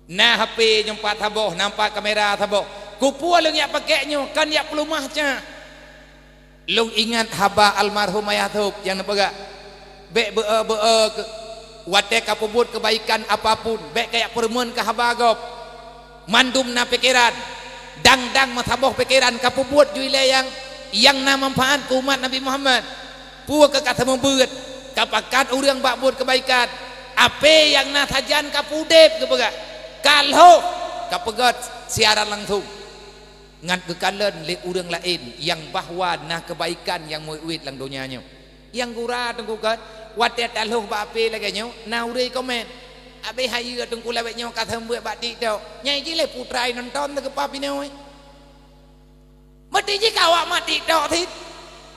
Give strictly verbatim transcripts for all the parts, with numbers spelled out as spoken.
Na H P nyoe pat saboh, na pat kamera saboh. Keupeue lôn jak pakèk nyoe, kan jak peuleumah cah. Lôn ingat haba almarhum Ayah Thôb nyang neupeugah, "Bèk beu-e-beu-e keu, watèe ka peubuet keubaikan apapun, bèk kajak peurumeuen keu haba gob. Mandum na pikeran, dang-dang meusaboh pikeran ka peubuet ju ilèe nyang, nyang na manfaat keu umat Nabi Muhammad." Peue keu ka seumeubeuet, ka pakat ureueng bak buet keubaikan, ape nyang na sajan ka peuudép geupeugah, ka lhôh ka peugöt siaran langsung. Ngat geukalon lé ureueng laén nyang bahwa na keubaikan nyang meuuet-uet lam donya nyoe. Nyang gura Teungku kan, watèe talhôh bak ape lagèe nyoe, na ureueng komen, "Abéh hayeue Teungku lawét nyoe ka seumeubeuet bak TikTok. Nyang jih lé putra nonton teugeupap inoe." Meuti jih ka awak mat TikTok cit.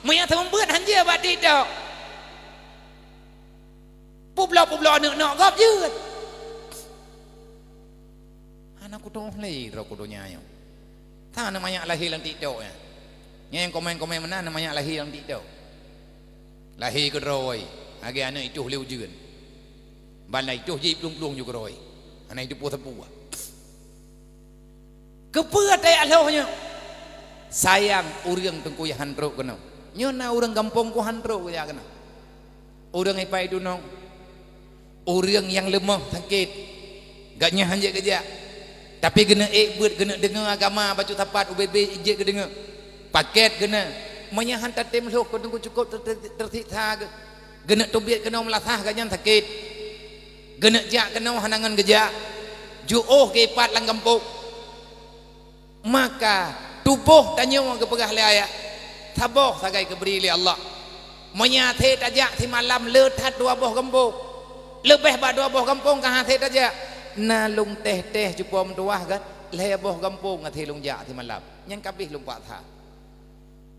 Meunyo seumeubeuet hanjeuet bak TikTok. Peubloe-peubloe aneuk nok gob jeuet. Hana kutu'oh lé droe keu donya nyoe. Tan aneuk manyak lahé lam TikTok nyan. Nyang komen-komen meunan aneuk manyak lahé lam TikTok. Lahé keudroe, lagèe aneuk itoh lé ujeuen. Ban na itoh jih plueng-plueng ju keudroe. Hana jiteupeue sapeue. Keupeue teuh lhôh nyoe? Sayang ureueng Teungku nyang han trok keunoe. Nyoe na ureueng gampông ku han trok geujak keunoe. Ureueng ipai dunong. Ureueng nyang leumoh sakét. Gobnyan han jeuet geujak. Tapi geuneuk ék beuet, geuneuk deungoe agama bacut sapat ubé-bé jeuet geudeungoe. Pakèt geuneuk. Meunyo han tatem lhôh keu Teungku cukôp ter-, ter-, teusiksa geuh. Geuneuk teubiet keunoe meulasah gobnyan sakét. Geuneuk jak keunoe hana ngon geujak. Jiôh geuipat lam gampông. Maka tuboh tanyoe geupeugah lé ayah, saboh sagai geubri lé Allah. Meunyo hase tajak simalam le that dua boh gampông, leubeh bak dua boh gampông ka hase tajak. Na lôn teh-teh cupo meutuwah kan, lhèe boh gampông hase lôn jak simalam. Nyan ka abéh lôn paksa.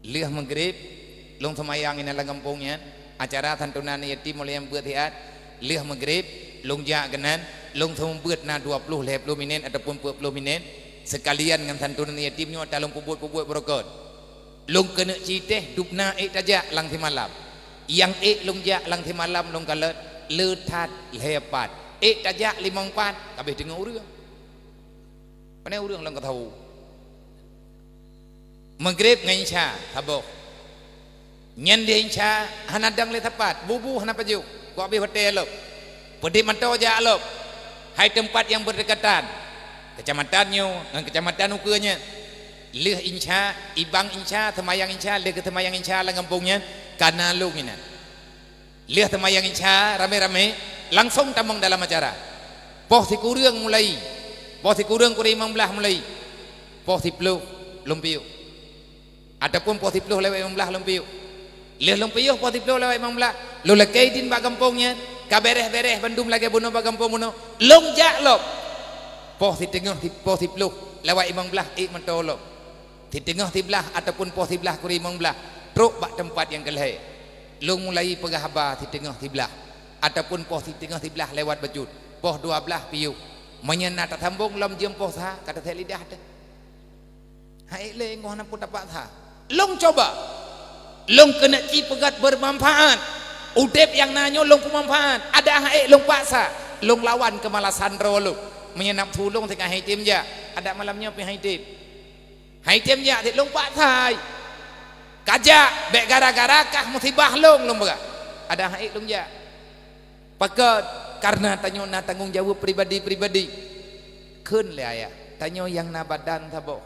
Lheueh meugrib, lôn seumayang inan lam gampông nyan, acara santunan yatim mulai nyang beuet siat. Lheueh meugrib, lôn jak keunan, lôn seumeubeuet na dua ploh lhèe ploh minèt ataupun peuet ploh minèt, seukalian ngon santunan yatim nyoe ata lôn peubuet-peubuet beurokot. Lôn keuneuk ci teh dubna ék tajak lam simalam. Nyang ék lôn jak lam simalam lôn kalon le that lhèe pat. Ék tajak limong pat, ka abéh teungoh ureueng. Pane ureueng lôn ka tahu. Meugrib ngon Isya saboh. Nyan di Isya hana dang lé sapat, bubu hana pajoh, kok abéh watèe lom. Peudeh mantong jak lom. Hai teumpat nyang berdekatan. Kecamatan nyoe ngon kecamatan ukeue nyan. Lheueh Isya, ibang Isya, seumayang Isya, lheueh geuseumayang Isya lam gampông nyan, ka na lôn inan. Lheueh seumayang Isya ramé-ramé, langsong tamong dalam acara. Poh sikureueng mulai, poh sikureueng kureueng limong blaih mulai, poh siploh lôn piôh. Ataupun poh siploh lewat limong blaih lôn piôh. Lheueh lôn piôh poh siploh lewat limong blaih, lôn lakèe idin bak gampông nyan, ka bèrèh-bèrèh bandum lagèe bunoe bak gampông bunoe, lôn jak lom. Poh siteungoh si-, poh siploh lewat limong blaih ék mantong lom. Siteungoh siblaih ataupun poh siblaih kureueng limong blaih, trok bak teumpat nyang keu lhèe. Lôn mulai peugah haba siteungoh siblaih, ataupun poh siteungoh siblaih lewat bacut, poh dua blaih piôh. Meunyo na tasambong lom jeuem poh sa, ka tasép lidah teuh. Hai lé ngoh na pun tapaksa. Lôn cuba. Lôn keuneuk ci peugöt beumanfaat. Udép nyang na nyoe lôn peumanfaat. Adak han ék lôn paksa. Lôn lawan keumalasan droe lôn. Meunyo nafsu lôn teuka han item jak, adak malam nyoe pih han item. Han item jak, lôn paksa. Kajak, bèk gara-gara kah musibah lôn, lôn peugah. Adak han ék lôn jak. Pakon? Kareuna tanyoe na tanggông jaweueb pribadi-pribadi. Kheun lé ayah, tanyoe nyang na badan saboh.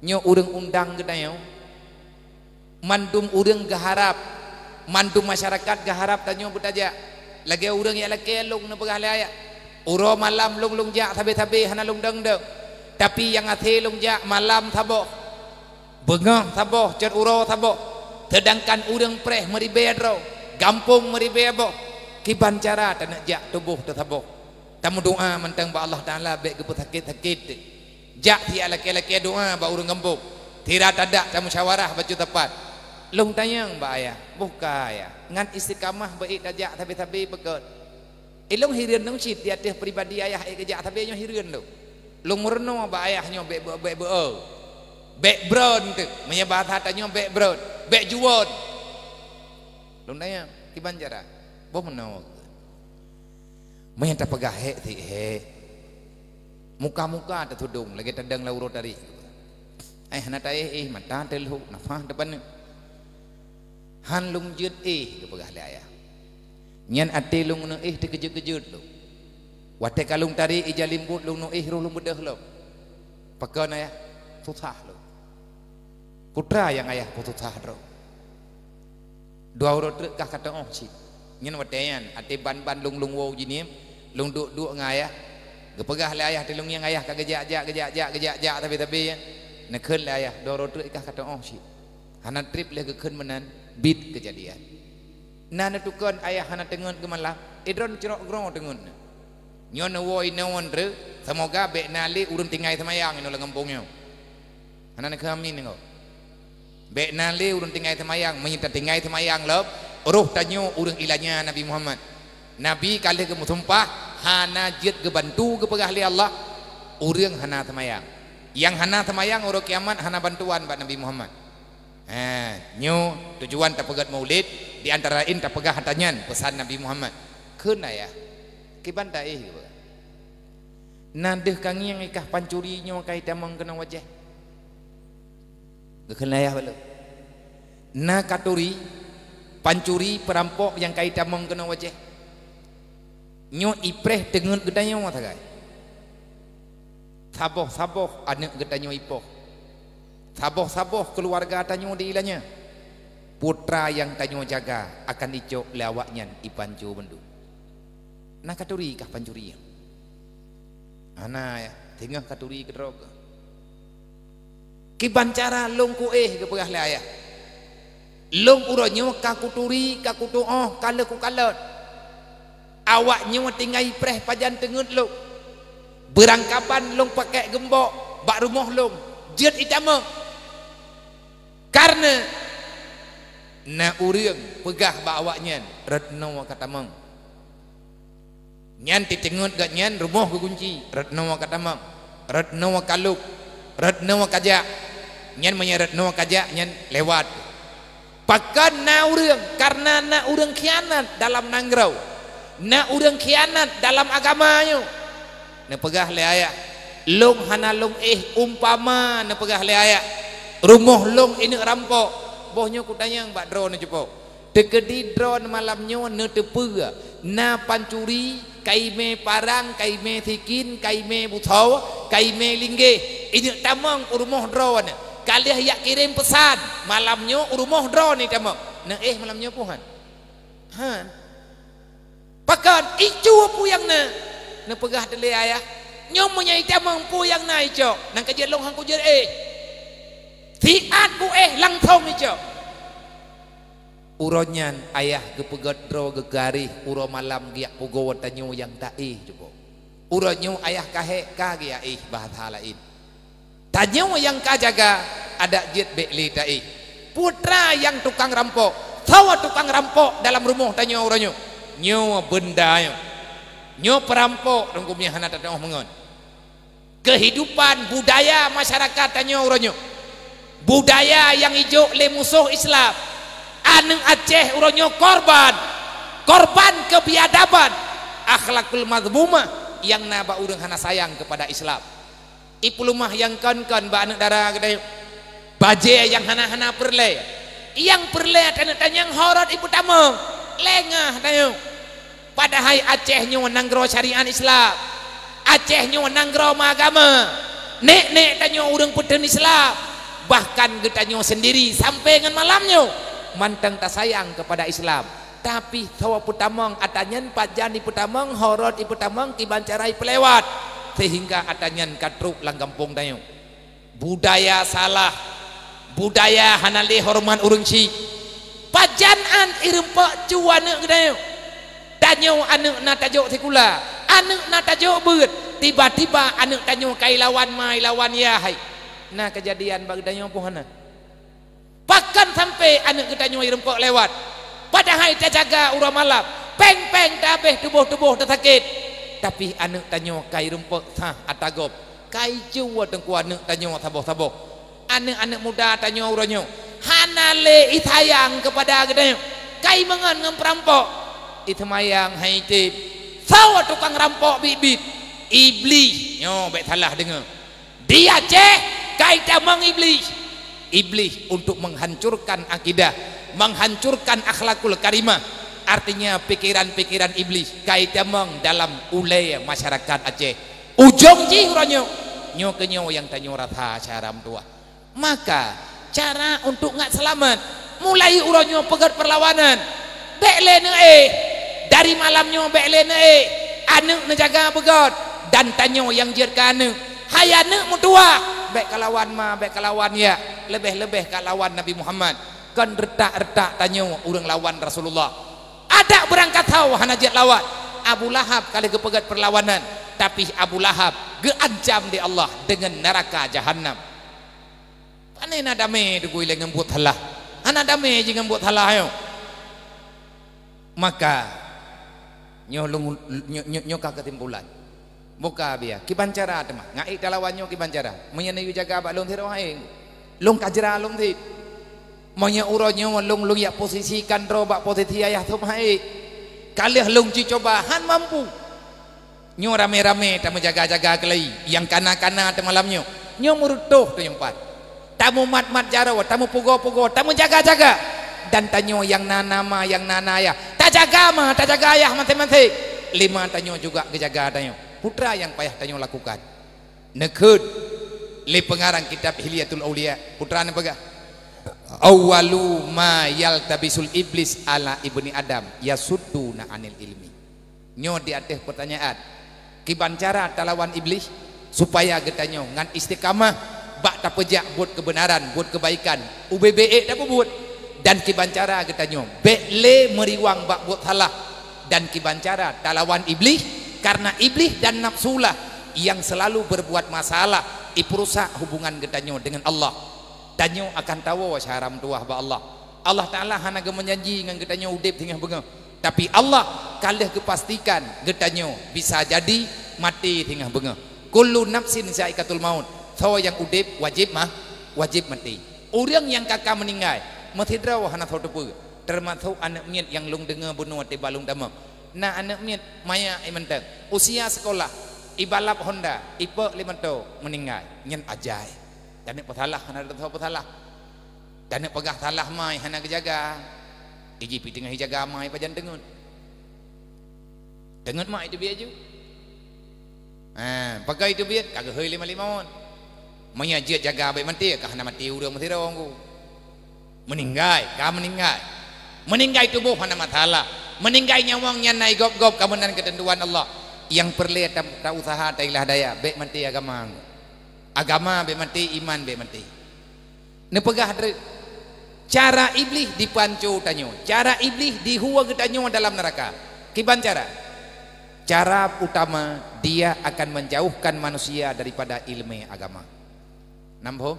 Nyoe ureueng undang geutanyoe. Mandum ureueng geuharab, mandum masyarakat geuharab tanyoe beutajak. Lagèe ureueng nyang lakèe lôn neupeugah lé ayah, uroe malam lôn, lôn jak sabe-sabe hana lôn dong-dong. Tapi nyang hasé lôn jak malam saboh, beungoh saboh, cot uroe saboh. Seudangkan ureueng preh meuribèe droe, gampông meuribèe boh. Kiban cara taneuk jak tuboh teusaboh. Tameudoa mantong bak Allah Taala bèk geupeusakét-sakét. Jak siat lakèe-lakèe doa bak ureueng gampông. Sira tadak tamusyawarah bacut sapat. Lôn tanyong bak ayah, boh ka ayah, ngan istiqamah beu ék tajak sabe-sabe pakon? Ilôn hireuen lôn cit di ateueh pribadi ayah ék geujak sabe nyoe hireuen lôn. Lôn meurunoe bak ayah nyoe bèk beu-, bèk beu-, bèk bron teuk. Meunyoe bahasa tanyoe bèk bron, bèk juwon. Lôn tanyong, kiban cara? Boh meunoe. Meunyo tapeugah hék, cit hék. Muka-muka teutudong lagée tadong lam uroe tari. Ai hana taéh-éh, mata teulhok, nafah teupaneuk. Han lôn jeuet éh, geupeugah lé ayah. Nyan até lôn neuéh teukeujeuet-keujeuet lôn. Watée ka lôn tari ija limbot lôn neuéh roh lôn beudôh lom. Pakon ayah? Susah lôn. Peue teuma nyang ayah peususah droe? Dua uroe treuk kah ka teu'oh cit. Nyan watée nyan até ban-ban lôn-lôn woe jihnyan, lôn duek-duek ngon ayah. Geupeugah lé ayah teulông nyang ayah ka geujak-jak, geujak-jak, geujak-jak sabe-sabe nyan. Neukheun lé ayah, dua uroe treuk kah ka teu'oh cit. Hana treb lé geukheun meunan, bit keujadian. Na neutukon ayah hana teungeut geumalam, idron cirok groe teungeut na. Nyoe neuwoe inoe treuk, seumoga bék na lé ureuëng tinggai seumayang inoe lam gampông nyoe. Hana neukheun amin nyoe. Bék na lé ureuëng tinggai seumayang, meunyoe tatinggai seumayang lom, roh tanyoe ureuëng ilanya Nabi Muhammad. Nabi ka lheueh geumeusumpah hana jeuet geubantu geupeugah lé Allah ureuëng hana seumayang. Nyang hana seumayang uroe kiamat hana bantuan bak Nabi Muhammad. Ha, nyoe tujuan tapeugét Maulid, di antara laén tapeugah ata nyan peusan Nabi Muhammad. Kheun ayah, kiban taéh geupeugah. Na deuh ka ngieng ikah pancuri nyoe ka itamong keunoe wajéh. Geukheun ayah bak lôn. Na katuri, pancuri, peurampok nyang ka itamong keunoe wajéh. Nyoe ipreh teungeut geutanyoe sagai. Saboh-saboh aneuëk geutanyoe ipoh. Saboh-saboh keuluwarga tanyoe di ilanya. Putra nyang tanyoe jaga akan icok lé awaknyan ipanco bandum. Na katuri kah pancuri nyan? Hana, ya, singoh katuri keudroe kah. Kiban cara lôn kuéh geupeugah lé ayah. Lôn uroe nyoe ka kuturi, ka kutuoh, ka lheueh kukalon. Awaknyoe tinggai preh pajan teungeut lôn. Beurangkaban lôn pakèk geumbok bak rumoh lôn jeuet itamong. Kareuna na ureuëng peugah bak awaknyan, "Rot noe ka tamong." Nyan teuteungeut geuh nyan rumoh geugunci, "Rot noe ka tamong, rot noe ka lôb, rot noe ka jak." Nyan meunyoe rot noe ka jak nyan lewat. Pakon na ureuëng, kareuna na ureuëng khianat dalam nanggroe, na ureuëng khianat dalam agama nyoe. Neupeugah lé ayah, "Lôn hana lôn éh umpama," neupeugah lé ayah, "rumoh lôn ineuëk rampok." Boh nyoe kutanyong bak droeneuh cupo. Teukeudi droeneuh malam nyoe neuteupeue na pancuri, kaimé parang, kaimé sikin, kaimé busoe, kaimé linggéh, ineuëk tamong u rumoh droeneuh. Ka lheueh jak kirém peusan, malam nyoe u rumoh droeneuh itamong. Neuéh malam nyoe peue han? Han. Pakon, icok peue nyang na. Neupeugah teulé ayah, "Nyoe meunyoe itamong peue nyang na icok, nyan ka jeuet lôn han kujeuet éh." Siat kuéh langsong icok. Uroe nyan ayah geupeugét droe geugaréh, uroe malam geujak pugoe tanyoe nyang taéh cupo. Uroe nyoe ayah ka hék ka geujak éh, bahasa laén. Tanyoe nyang ka jaga, adak jeuet bék lé taéh. Putra nyang tukang rampok, soe tukang rampok dalam rumoh tanyoe uroe nyoe? Nyoe beunda nyoe. Nyoe peurampok, teungku meunyoe hana tateuoh meungon. Keuhidupan budaya masyarakat tanyoe uroe nyoe, budaya nyang ijok lé musoh Islam. Aneuëk Aceh uroe nyoe korban, korban keubiadaban, akhlakul mazmumah nyang na bak ureuëng hana sayang keupada Islam. Ipeulumah nyang kon-kon bak aneuëk dara geutanyoe. Bajée nyang hana-hana peureulée. Nyang peureulée tanyoe tanyong horot ipeutamong. Lengah tanyoe. Padahai Aceh nyoe nanggroe syariat Islam. Aceh nyoe nanggroe meuagama. Nek-nek tanyoe ureuëng peutheun Islam. Bahkan geutanyoe seundiri sampai ngon malam nyoe mantong tasayang keupada Islam. Tapi soe peutamong ata nyan, pajan ipeutamong, horot ipeutamong, kiban cara ipeulewat, sehingga ata nyan ka trok lam gampông tanyoe. Budaya salah, budaya hana lé horeumat ureuëng chik. Pajan an irumpok cu aneuëk geutanyoe. Tanyoe aneuëk na tajok sikula, aneuëk na tajok beuet, tiba-tiba aneuëk tanyoe ka ilawan ma ilawan yah hai. Na keujadian bak geutanyoe peue hana? Pakon sampai aneuëk geutanyoe irumpok lewat, padahai tajaga uroe malam, péng-péng tahabéh, tuboh-tuboh tasakét, tapi aneuëk tanyoe ka irumpok sah ata gob, ka icue teungku aneuëk tanyoe saboh-saboh. Aneuëk-aneuëk muda tanyoe uroe nyoe hana lé isayang keupada geutanyoe, ka imeungon ngon peurampok. Iseumayang hai item, soe tukang rampok biet-biet. Iblih, nyoe bék salah deungoe. Di Aceh, ka itamong Iblih. Iblih untuk menghancurkan akidah, menghancurkan akhlakul karimah. Artinya pikiran-pikiran Iblih ka itamong dalam ulée masyarakat Aceh. Ujong jih uroe nyoe, nyoe keuh nyoe nyang tanyoe rasa syedara meutuwah. Maka, cara untuk ngat seulamat, mulai uroe nyoe peugét peurlawanan. Bék lé neuéh, dari malam nyoe bék lé neuéh, aneuëk neujaga beugét, dan tanyoe nyang jeuet keu aneuëk. Hai aneuëk meutuwah, bék kalawan ma, bék kalawan yah, leubeh-leubeh kalawan Nabi Muhammad. Kon reutak-reutak tanyoe ureuëng lawan Rasulullah. Adak beurangkat sawoe hana jeuet lawan. Abu Lahab ka lheueh geupeugét peurlawanan, tapi Abu Lahab geuancam lé Allah deungon neuraka jahannam. Pane na damé teugui lé ngon buet salah. Hana damé jih ngon buet salah nyoe. Maka, nyoe lôn, nyoe, nyoe, nyoe ka keusimpulan. Buka biya, kiban cara teuma. Ngat ék talawan nyoe kiban cara. Meunyoe neuyue jaga bak lôn sidroe hai. Lôn ka jra lôn cit. Meunyoe uroe nyoe lôn, lôn jak posisikan droe bak posisi ayah sôb hai. Ka lheueh lôn jicuba, han mampu. Nyoe ramé-ramé tameujaga-jaga keulai, nyang kana-kana teumalam nyoe. Nyoe meureutoh teuh nyang pat. Tameumat-mat jaroe, tameupugoe-pugoe, tameujaga-jaga. Dan tanyoe nyang na nama, nyang na, na ayah. Tajaga ma, tajaga ayah maséng-maséng. Lima tanyoe juga geujaga tanyoe. Peue teuma nyang payah tanyoe lakukan? Neukheun lé peungarang kitab Hilyatul Auliya, peue teuma neupeugah, "Awwalu ma yaltabisul iblis ala ibni Adam yasudduna anil ilmi." Nyoe di ateueh peurtanyaan, kiban cara talawan Iblih supaya geutanyoe ngan istiqamah bak tapeujak buet keubeunaran, buet keubaikan, ubé-bé ék tapeubuet, dan kiban cara geutanyoe bék lé meuriwang bak buet salah, dan kiban cara talawan Iblih, kareuna Iblih dan nafsulah nyang seulalu beurbuat masalah, ipeurusak hubungan geutanyoe deungon Allah. Tanyoe akan tawoe syedara meutuwah bak Allah. Allah Taala hana geumeujanji ngon geutanyoe udeb singoh beungoh, tapi Allah ka lheueh geupastikan geutanyoe bisa jadi maté singoh beungoh. "Kullu nafsin zaikatul maut." Soe nyang udeb wajéb ma-, wajéb maté. Ureuëng nyang ka-ka meuninggai, meusidroe hana soe teupeue, teumasok aneuëk miet nyang lôn deungoe bunoe tiba lôn tamong. Na aneuëk miet maya i mantong, usia seukolah, ibalap honda, ipok lé moto, meuninggai. Nyan ajai. Taneuk peusalah hana teusoe peusalah. Taneuk peugah salah mai hana geujaga. Iji pih teungoh ijaga mai pajan teungeut. Teungeut mai teubiet ju. Ha, pakon teubiet ka geuhôi lé malimon. Meunyoe jeuet jaga bék maté, ka hana maté ureuëng meusidroe ku. Meuninggai, ka meuninggai. Meuninggai tuboh hana masalah. Meuninggai nyawöng nyan na gob-gob ka meunan keuteuntuan Allah. Nyang peureulée ta-, ta-, usaha tailah daya, bék maté agama. Agama bék maté, iman bék maté. Neupeugah treuk, cara Iblih dipeuanco tanyoe, cara Iblih dihue geutanyoe dalam neuraka. Kiban cara? Cara utama, dia akan menjauhkan manusia daripada ileumé agama. Nam phom?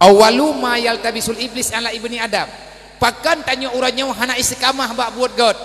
Awwalu ma yaltabisul iblis ala ibni Adam. Pakon tanyoe uroe nyoe hana istiqamah bak buet gét?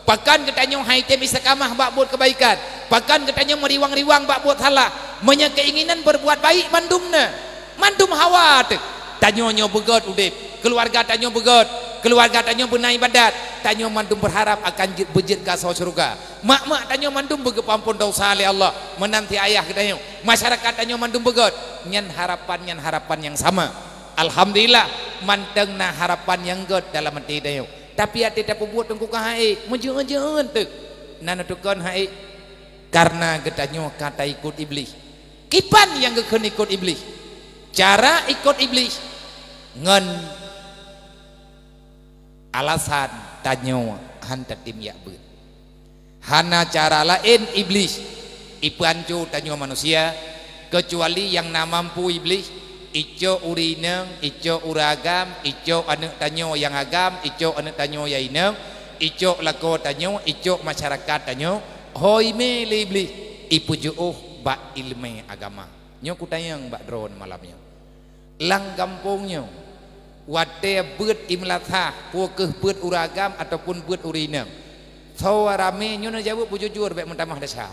Pakon geutanyoe han item istiqamah bak buet keubaikan? Pakon geutanyoe meuriwang-riwang bak buet salah? Meunyoe keinginan berbuat baik mandum na, mandum hawa teuh. Tanyoe nyoe beugét udeb, keuluwarga tanyoe beugét, keuluwarga tanyoe beuna ibadat, tanyoe mandum beurharap akan jeuet, beujeuet gasoe syeuruga. Mak-mak tanyoe mandum beugeupeuampon desya lé Allah, meunan cit ayah geutanyoe. Masyarakat tanyoe mandum beugét, nyan harapan, nyan harapan nyang sama. Alhamdulillah, mantong na harapan nyang gét dalam até tanyoe. Tapi até tapeubuet teungku ka han ék, meujeuet-jeuet teuh. Na neutukon han ék, kareuna geutanyoe ka taikot Iblih. Kiban nyang geukheun ikot Iblih? Cara ikot Iblih ngon alasan tanyoe han tatem jak beuet. Hana cara laén Iblih ipeuanco tanyoe manusia, keucuali nyang na mampu Iblih, icok ureuëng inong, icok ureuëng agam, icok aneuëk tanyoe nyang agam, icok aneuëk tanyoe nyang inong, icok lakoe tanyoe, icok masyarakat tanyoe, hôi mé lé Iblih, ipeujeuôh bak ileumé agama. Nyoe kutanyong bak droeneuh malam nyoe. Lam gampông nyoe, watée beuet imeulasah, peu kheueh beuet ureuëng agam ataupun beuet ureuëng inong, soe ramé nyoe neujaweueb beujujur bék meutamah desya.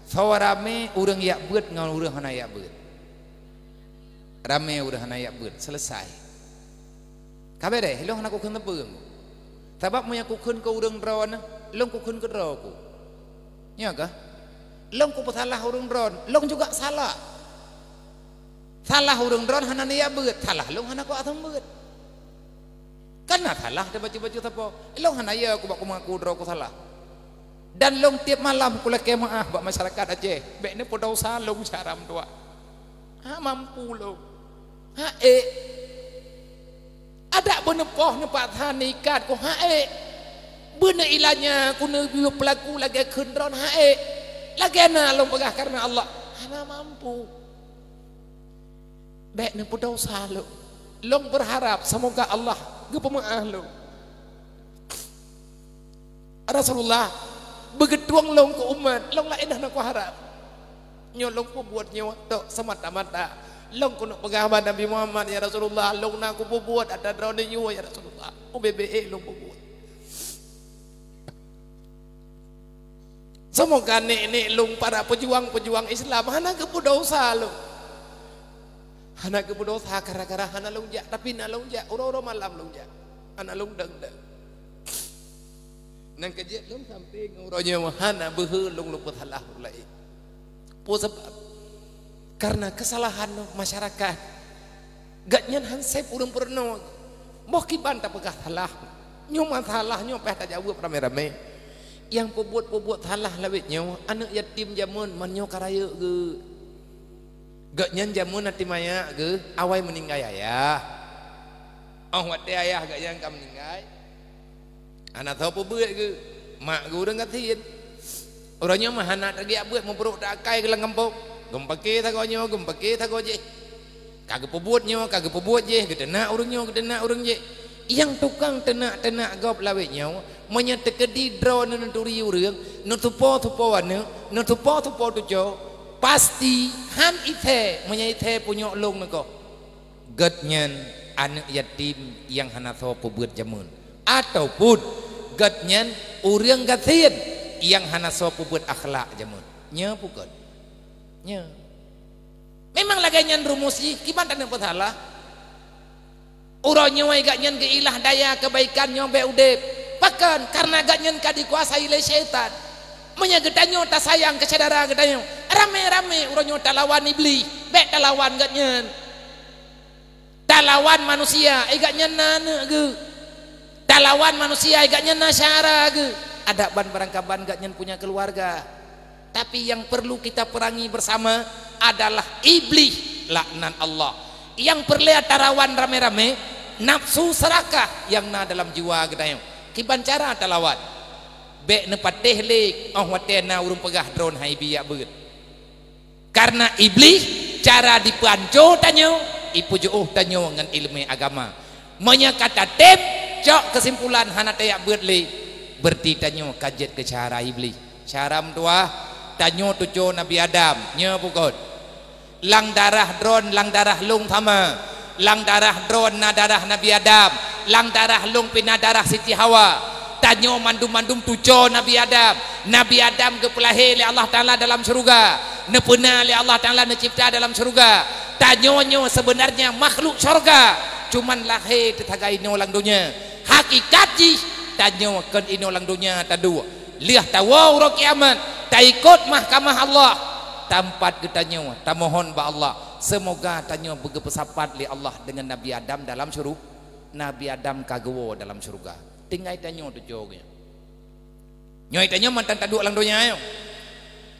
Soe ramé ureuëng jak beuet ngon ureuëng hana jak beuet? Ramé ureuëng hana jak beuet, seuleusai. Ka beureh, lôn hana kukheun sapeue. Sabab meunyoe kukheun keu ureuëng droeneuh, lôn kukheun keu droe ku. Nyo kah? Lôn kupeusalah ureuëng droen, lôn juga salah. Salah ureuëng droen hana neujak beuet, salah lôn hana kuaseumeubeuet. Kana salah teubacut-bacut sapo, lôn hana yö kubak kumangaku droe kusalah. Dan lôn tieb malam kulakée meuáh bak masyarakat Aceh, bék neupeudosa lôn syara meutuah. Ha mampu lôn. Ha ék. Adak beuneupoh neupaksa neuikat ku ha ék. Beuneu ilanya ku neubiyeu peulaku lagée kheun droen ha ék. Lagée na lôn peugah kareuna Allah. Hana mampu. Bék neupeudosa lôn. Lôn beurharab seumoga Allah geupeumeuáh lôn. Rasulullah beugeutueng lôn keu umat, lôn laén hana kuharab. Nyoe lôn peubuet nyoe tok seumata-mata lôn keuneuk peugah bak Nabi Muhammad, "Ya Rasulullah, lôn na kupeubuet ata droeneuh nyoe, ya Rasulullah. Ubé-bé ék lôn peubuet." Seumoga nek-nek lôn para peujuang-peujuang Islam hana geupeudosa lôn. Hana geupeudosa gara-gara hana lôn jak, tapi na lôn jak, uroe-uroe malam lôn jak. Hana lôn deng-deng. Nyang keujeuet lôn sampoe ngon uroe nyoe hana beuhe lôn lôn peusalah ureuëng laén. Peue sabab? Kareuna keusalahan masyarakat. Gobnyan han sép ureuëng peurunoe. Boh kiban tapeugah salah. Nyoe masalah nyoe payah tajaweueb ramé-ramé. Nyang peubuet-peubuet salah lawét nyoe aneuëk yatim jameun man nyoe ka rayeuk geuh. Gobnyan jameun yatim ayah geuh awai meuninggai ayah. Óh watée ayah gobnyan ka meuninggai, hana soe peubeuet geuh, mak geuh ureuëng gasien. Uroe nyoe mah hana teugiak beuet meubrok teuakai geuh lam gampông. Geumeupaké sagoe nyoe, geumeupaké sagoe jéh. Ka geupeubuet nyoe, ka geupeubuet jéh, geuteunak ureuëng nyoe, geuteunak ureuëng jéh. Nyang tukang teunak-teunak gob lawét nyoe, meunyoe teukeudi droeneuh neuturi ureuëng, neutupo-tupo aneuëk, neutupo-tupo tucoe, pasti han ithée meunyoe ithée punyok lông neukoh. Gobnyan aneuëk yatim nyang hana soe peubeuet jameun, ataupun gobnyan ureuëng gasien nyang hana soe peubeuet akhlak jameun. Nyoe bukon? Nyoe. Memang lagée nyan rumus jih, kiban taneuëk peusalah. Uroe nyoe gobnyan geuilah daya keubaikan nyoe bék udeb. Pakon? Kareuna gobnyan ka dikuasai lé syaitan. Meunyoe geutanyoe tasayang keu syedara geutanyoe, ramé-ramé uroe nyoe talawan Iblih, bék talawan gobnyan. Talawan manusia, eh, gobnyan na aneuëk geuh. Talawan manusia, eh, gobnyan na syedara geuh. Adak ban barangkaban gobnyan punya keuluwarga. Tapi nyang peurlu kita peurangi beusama adalah Iblih, laknat Allah. Nyang peureulée talawan ramé-ramé, nafeusu seurakah nyang na dalam jiwa geutanyoe. Kiban cara talawan? Bék neupatéh lé óh watée na ureuëng peugah droen han ibi jak beuet. Kareuna Iblih cara jipeuhanco tanyoe, jipeujiôh tanyoe ngon iéleumé agama. Meunyoe ka tatem, cok keusimpulan hana tajak beuet lé, beureuti tanyoe ka jeuet keu syedara Iblih. Syedara meutuwah, tanyoe tucoe Nabi Adam, nyoe bukon? Lam darah droen, lam darah lông sama. Lam darah droen na darah Nabi Adam, lam darah lông pih na darah Siti Hawa. Tanyoe mandum-mandum tucoe Nabi Adam. Nabi Adam geupeulahé lé Allah Taala dalam syeuruga, neupeuna lé Allah Taala neucebta dalam syeuruga. Tanyoe nyoe seubeunarnya makhluk syeuruga, cuman lahé teusagai inoe lam donya. Hakikat jih, tanyoe kon inoe lam donya taduek. Lheueh tawoe uroe kiamat, taikot mahkamah Allah. Tampat geutanyoe, tamohon bak Allah, seumoga tanyoe beugeupeusapat lé Allah deungon Nabi Adam dalam syuru-, Nabi Adam ka geuwoe dalam syeuruga. Tinggai tanyoe tucoe geuh. Nyoe tanyoe mantong taduek lam donya nyoe.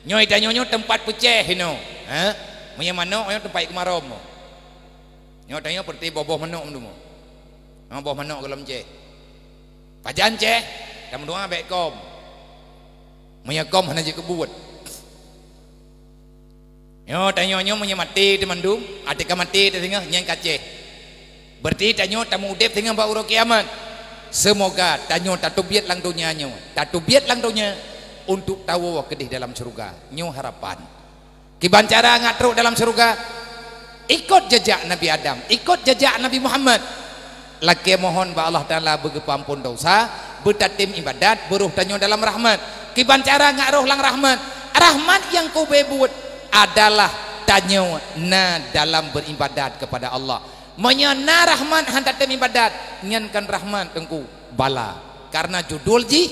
Nyoe tanyoe nyoe teumpat peucéh inoe, ha? Meunyoe manok nyoe teumpat keumarom. Nyoe tanyoe peureuti boh-boh manok meundumoe. Ha, boh manok gohlom céh. Pajan céh, tameudoá bék kom. Meunyoe kom hana jikeubuet. Nyoe tanyoe nyoe meunyoe maté teumandum, até ka maté teusingoh nyang ka céh. Beureuti tanyoe tameuudeb singoh bak uroe kiamat. Seumoga tanyoe tateubiet lam donya nyoe, tateubiet lam donya untuk tawoe keudeh dalam syeuruga. Nyoe harapan. Kiban cara ngat trok dalam syeuruga? Ikot jejak Nabi Adam, ikot jejak Nabi Muhammad. Lakée mohon bak Allah Taala beugeupeuampon dosa, beutatem ibadat, beuroh tanyoe dalam rahmat. Kiban cara ngat roh lam rahmat? Rahmat nyang keubeue buet adalah tanyoe na dalam beuribadat keupada Allah. Meunyoe na rahmat han tatem ibadat, nyan kon rahmat teungku, bala. Kareuna judul jih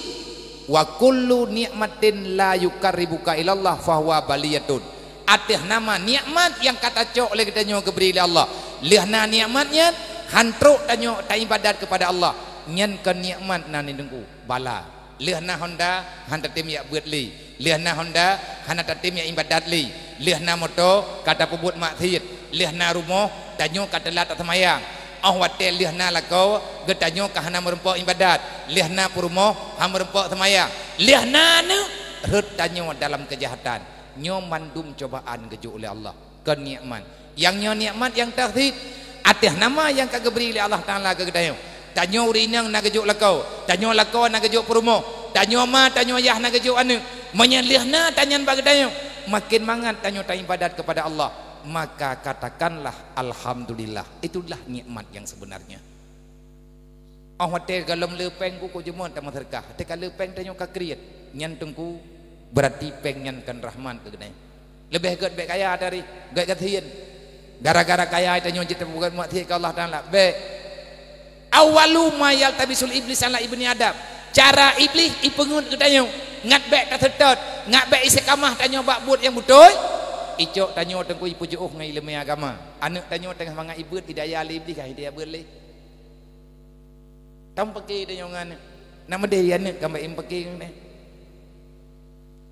Wa kullu nikmatin la yuqarribuka ilallah fahuwa baliyatun. Ateueh nama nikmat nyang ka tacok lé geutanyoe geubri lé Allah, lheueh na nikmat nyan han trok tanyoe taibadat keupada Allah, nyan kon nikmat, na ni Teungku, bala. Lheueh na honda, han tatem jak beuet lé. Lheueh na honda, hana tatem jak ibadat lé. Lheueh na moto, ka tapeubuet maksiet. Lheueh na rumoh, tanyoe ka teulat taseumayang. Óh watée lheueh na lakoe, geutanyoe ka hana meurumpok ibadat. Lheueh na peurumoh, han meurumpok seumayang. Lheueh na aneuëk, rhot tanyoe dalam keujahatan. Nyoe mandum cobaan geujok lé Allah, kon nikmat. Nyang nyoe nikmat nyang teuhsit, ateueh nama nyang ka geubri lé Allah Taala keu geutanyoe. Tanyoe ureuëng inong na geujok lakoe, tanyoe lakoe na geujok peurumoh, tanyoe ma, tanyoe yah na geujok aneuëk. Meunyoe lheueh na tanyan bak geutanyoe, maken mangat tanyoe taibadat keupada Allah. Maka katakanlah, "Alhamdulillah." Itulah nikmat yang sebenarnya. Óh watée gohlom le péng, kuku jeuet tameuseudekah. Teuka le péng tanyoe ka kriet, nyan Teungku, beurati péng nyan kon rahmat keu geutanyoe. Leubeh gét bék kaya dari gét gasien. Gara-gara kaya tanyoe jeuet tapeubuet maksiet keu Allah Taala. Bék. Awwalu ma yaltabisul iblis ala ibni Adam. Cara Iblih ipeungeut geutanyoe, ngat bék taseutôt, ngat bék istiqamah tanyoe bak buet nyang beutôi. Icok tanyoe Teungku ipeujeuôh ngon iéleumé agama. Aneuëk tanyoe teungoh mangat ibeuet, idaya lé Iblih, ka idaya beuet lé. Tam paké tanyoe ngon aneuëk. Nak meudeh aneuëk ka bék ipaké ngon aneuëk.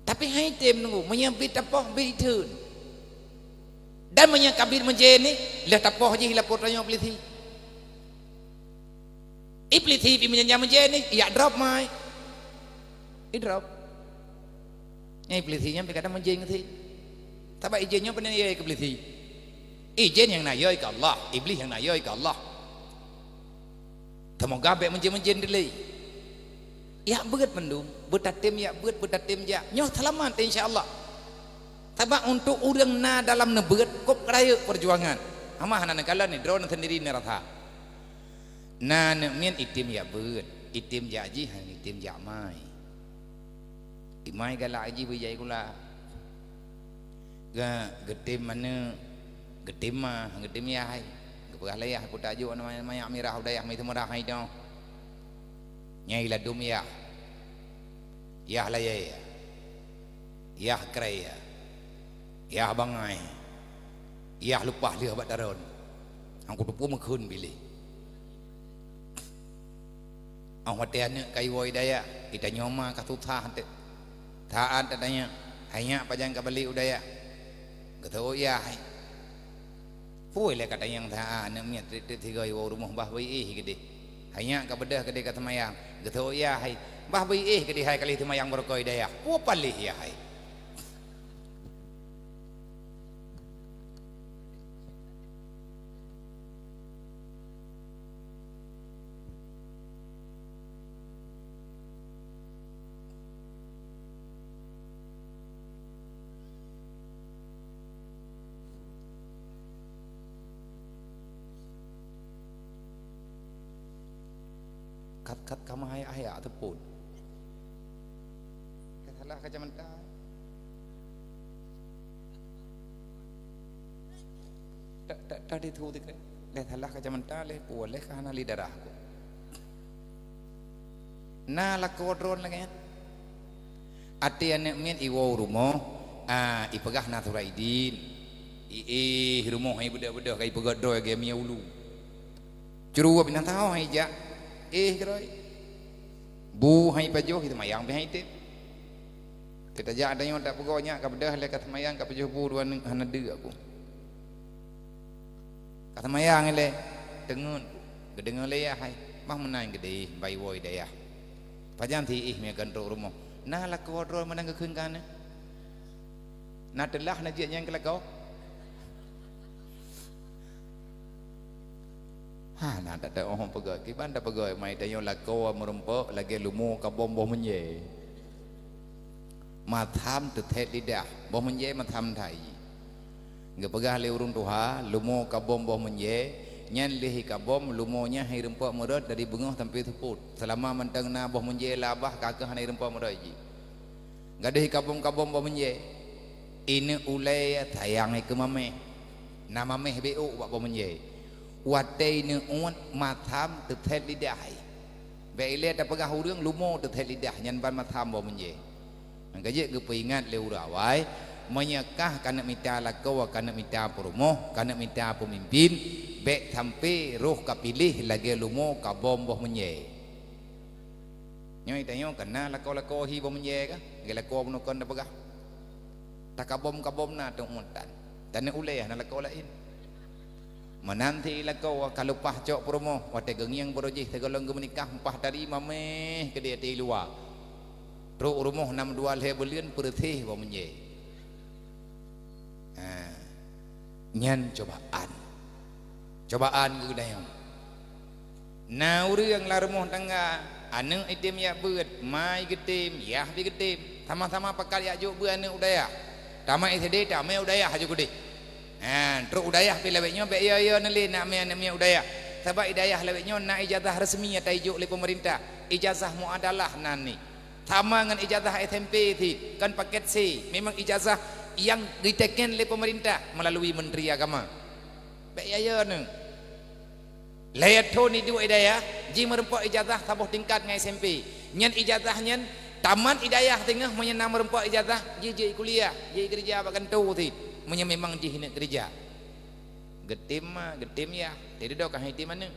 Tapi hai tem Teungku, meunyoe bit tapoh, bit itheun. Dan meunyoe ka bit meujén ni, lheueh tapoh jih lapor tanyoe polisi. I polisi pi meujén-jén meujén ni, yak drop mai. I drop. Nyang i polisi nyan pi kadang meujén ngon si. Sabab ijén nyoe peunan yai keu polisi. Ijén nyang na yai keu Allah, Iblih nyang na yai keu Allah. Teumoga bék meujén-meujén dilée. Yak beuet mandum, beutatem yak beuet, beutatem jak. Nyoe seulamat, insya Allah. Sabab untuk ureuëng na dalam neubeuet, kop rayeuk peujuangan. Hama hana neukalon ni, droeneuh seundiri neurasa. Na neuk miet item jak beuet, item jak jih, han item jak mai. Imai galak jih beujai gula. Ga-, geutem aneuëk, geutem ma, geutem yah hai. Geupeugah lé yah, "Ku tajok manyak mirah u dayah, mi teumeurah hai doh." Nyai ladum yah. Yah layée yah. Yah krée yah. Yah bangai. Yah leupah lheueh bak taron. Nyang kuteupeu meukheun biléh. Óh watée aneuëk ka iwoe dayah, geutanyoe ma ka susah teuh. Saát tatanyong, "Hai nyak, pajan ka balek u dayah?" Geuseuôt yah hai. Peue lé ka tanyong saát aneuëk miet treb-treb sigoe iwoe rumoh, "Bah beuiéh keudeh." Hai nyak, ka beudôh keudeh ka seumayang. Geuseuôt yah hai. "Bah beuiéh keudeh hai ka lheueh seumayang beureukoh dayah." Peue paléh yah hai. Kat-kat ka meuhai ayat teupon. Ka salah kacamata. Tak, tak, tak dithu dikre. Lé salah kacamata, lé puwoe, lé ka hana lé darah ku. Na lakoe droe lagée nyan. Até aneuëk miet iwoe u rumoh, a, ipeugah na surat idin. Iéh rumoh hai beudôh-beudôh ka ipeugét droe lagée miyueb ulu. Curup binatang hai jak. Éh keudroe. Bu hai pajoh, seumayang pih hai tem. Teutajak tanyoe tak peugoe nyak ka beudôh lé ka seumayang ka pajoh bu dua neuk hana deuk aku. Ka seumayang ilée, teungeut, geudeungoe lé yah hai, bah meunan geudeh bai woe dayah. Pajan si ih mie keuneuk rumoh. Na lakoe droe meunan geukheun ka na. Na teulah na jeuet nyang keu lakoe. Hana tateuk oh peugah, kiban tapeugah mai tanyoe lakoe meurumpok lagée lumo kabom boh meunjée. Matham teuthét lidah, boh meunjée matham thai. Geupeugah lé ureuëng tuha, lumo kabom boh meunjée, nyan lheueh kabom lumo nyan hai rumpok meurot dari beungoh sampai seupôt. Seulama mantong na boh meunjée labah ka keuh hana rumpok meurot jih. Gadôh kabom-kabom boh meunjée. Ineuk ulée sayang hai keu mameh. Na mameh bék ôk bak boh meunjée. Watée ineuk uet matham teuthét lidah hai. Bék ilée tapeugah ureuëng lumo teuthét lidah, nyan ban masam boh meunjée. Nyang ka jeuet geupeuingat lé ureuëng awai, meunyoe kah kaneuk mita lakoe, kaneuk mita peurumoh, kaneuk mita peumimpin, bék sampai roh ka piléh lagée lumo ka bom boh meunjée. Nyoe tanyoe kana lakoe-lakoe hi boh meunjée kah? Lagée lakoe bunoe kon tapeugah. Takabom-kabom na teuk mutan. Taneuk ulée hana lakoe laén. Meunan ti lakoe ka leupah cok peurumoh, watée geungieng baroe jih sigohlom geumeunikah upah tari mameh keudeh di luwa. Trok rumoh nam dua lhée buleuen peureuséh boh meunjée. Ha. Nyan cobaan. Cobaan geutanyoe. Na ureuëng lam rumoh tangga, aneuk item jak beuet, ma i geutem, yah pi geutem, sama-sama pakat jak jok beuet aneuk u dayah. Tamat S D, tamé u dayah aju keudeh. Ha, trok u dayah pi lawét nyoe bék yo-yo neulé nak mé aneuk miet u dayah. Sabab i dayah lawét nyoe na ijazah resmi nyang tajok lé pemerintah. Ijazah muadalah nan ni. Sama ngon ijazah S M P cit, kon paket C. Memang ijazah nyang diteken lé pemerintah melalui Menteri Agama. Bék yo-yo neuk. Lhée thon iduek i dayah, jih meurumpok ijazah saboh tingkat ngon S M P. Nyan ijazah nyan tamat i dayah teungoh meunyoe na meurumpok ijazah, jih jeuet kuliah, jeuet keureuja bak kantô cit. Meunyoe memang jih neuk keureuja. Geutem ma, geutem yah, teuridok ka hai tem aneuk.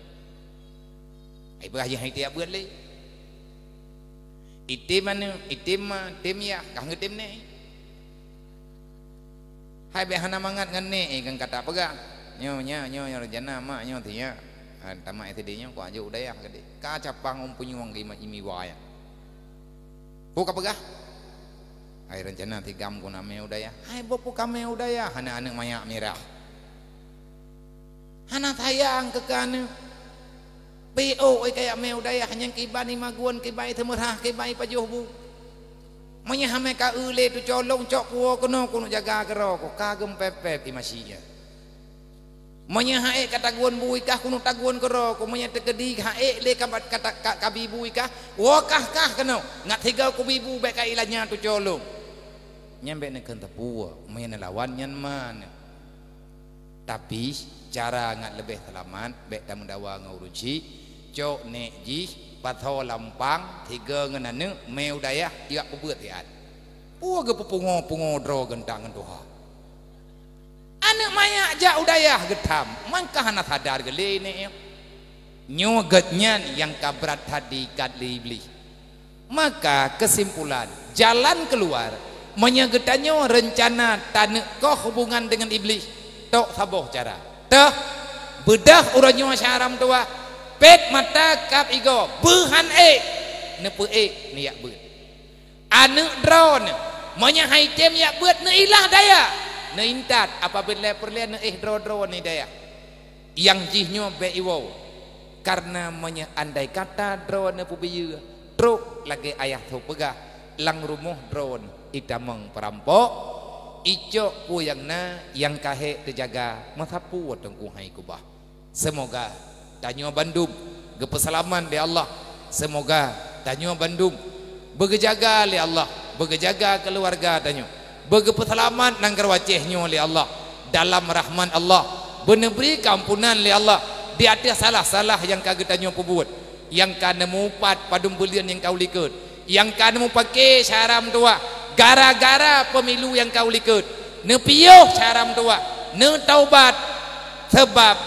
Ai bah jih hai tiep beuet lé. Item aneuk, item ma, tem yah, kah geutem nèk. Hai bék hana mangat ngon nèk, eh, kan kata peugah. Nyoe, nyoe, nyoe, nyoe rencana mak nyoe tiep. Ha, tamat S D nyoe kok aju u dayah keudeh. Ka capang ôn punyueng keu imi-, imiwa nyan. Peue ka peugah? Hai rencana tigam keu na mé u dayah. Hai boh peue ka mé u dayah, hana aneuk manyak mirah. Hana sayang keu kah aneuk. P O oi kajak mé u dayah nyang kiban i magun, kiban i teumeurah, kiban i pajoh bu. Meunyoe hamé ka eu lé tuco lôn cok kuwoe keunoe keuneuk jaga keudroe ko, ka geumpép-pép i masie nyan. Meunyoe ha'ék ka tagun bui kah keuneuk tagun keudroe ko, meunyoe teukeudi ha'ék lé ka, ka, ka, ka bi bui kah, woe kah-kah keunoe, ngat sigoe kubi bu bék ka ilanya tuco lôn. Nyan bék neukheun teupue, meunyoe neulawan nyan ma neuk. Tapi, cara ngat leubeh seulamat, bék tameudawa ngon ureuëng chik, cok nèk jih, pasoe lampang, tiga ngon aneuk, mé u dayah, jak peubeuet siat. Peue geupeupungo-pungo droe geuntang ngon tuha. Aneuk manyak jak u dayah geutam, mangka hana sadar geulé nèk nyoe. Nyoe geuhnyan nyang ka brat that diikat lé Iblih. Maka, keusimpulan, jalan keuluar, meunyoe geutanyoe reuncana taneuk koh hubungan deungon Iblih, tok saboh cara. Teuh, beudôh uroe nyoe syedara meutuwah, pét mata kab igoe, beuhan ék, neupeuék neujak beuet. Aneuk droeneuh, meunyoe hai tem jak beuet neuilah daya, neuintat apabila peureulée neuéh droe-droe nibak daya. Nyang jih nyoe bék iwoe, kareuna meunyoe andai kata droeneuh peubiyeu, trok lagée ayah tho peugah, lam rumoh droeneuh itamong peurampok, icok peue nyang na nyang ka hék teujaga, meusapeue teungku hai keubah. Seumoga tanyoe bandum geupeuseulamat lé Allah. Seumoga tanyoe bandum beugeujaga lé Allah, beugeujaga keuluwarga tanyoe, beugeupeuseulamat nanggroe Aceh nyoe lé Allah dalam rahmat Allah, beuneubri keuampunan lé Allah di ateueh salah-salah nyang ka geutanyoe peubuet, nyang ka neumupat padum buleuen nyang ka u likot, nyang ka neumupake syedara meutuwah gara-gara pemilu nyang ka u likot, neupiôh syedara meutuwah, neutaubat, sabab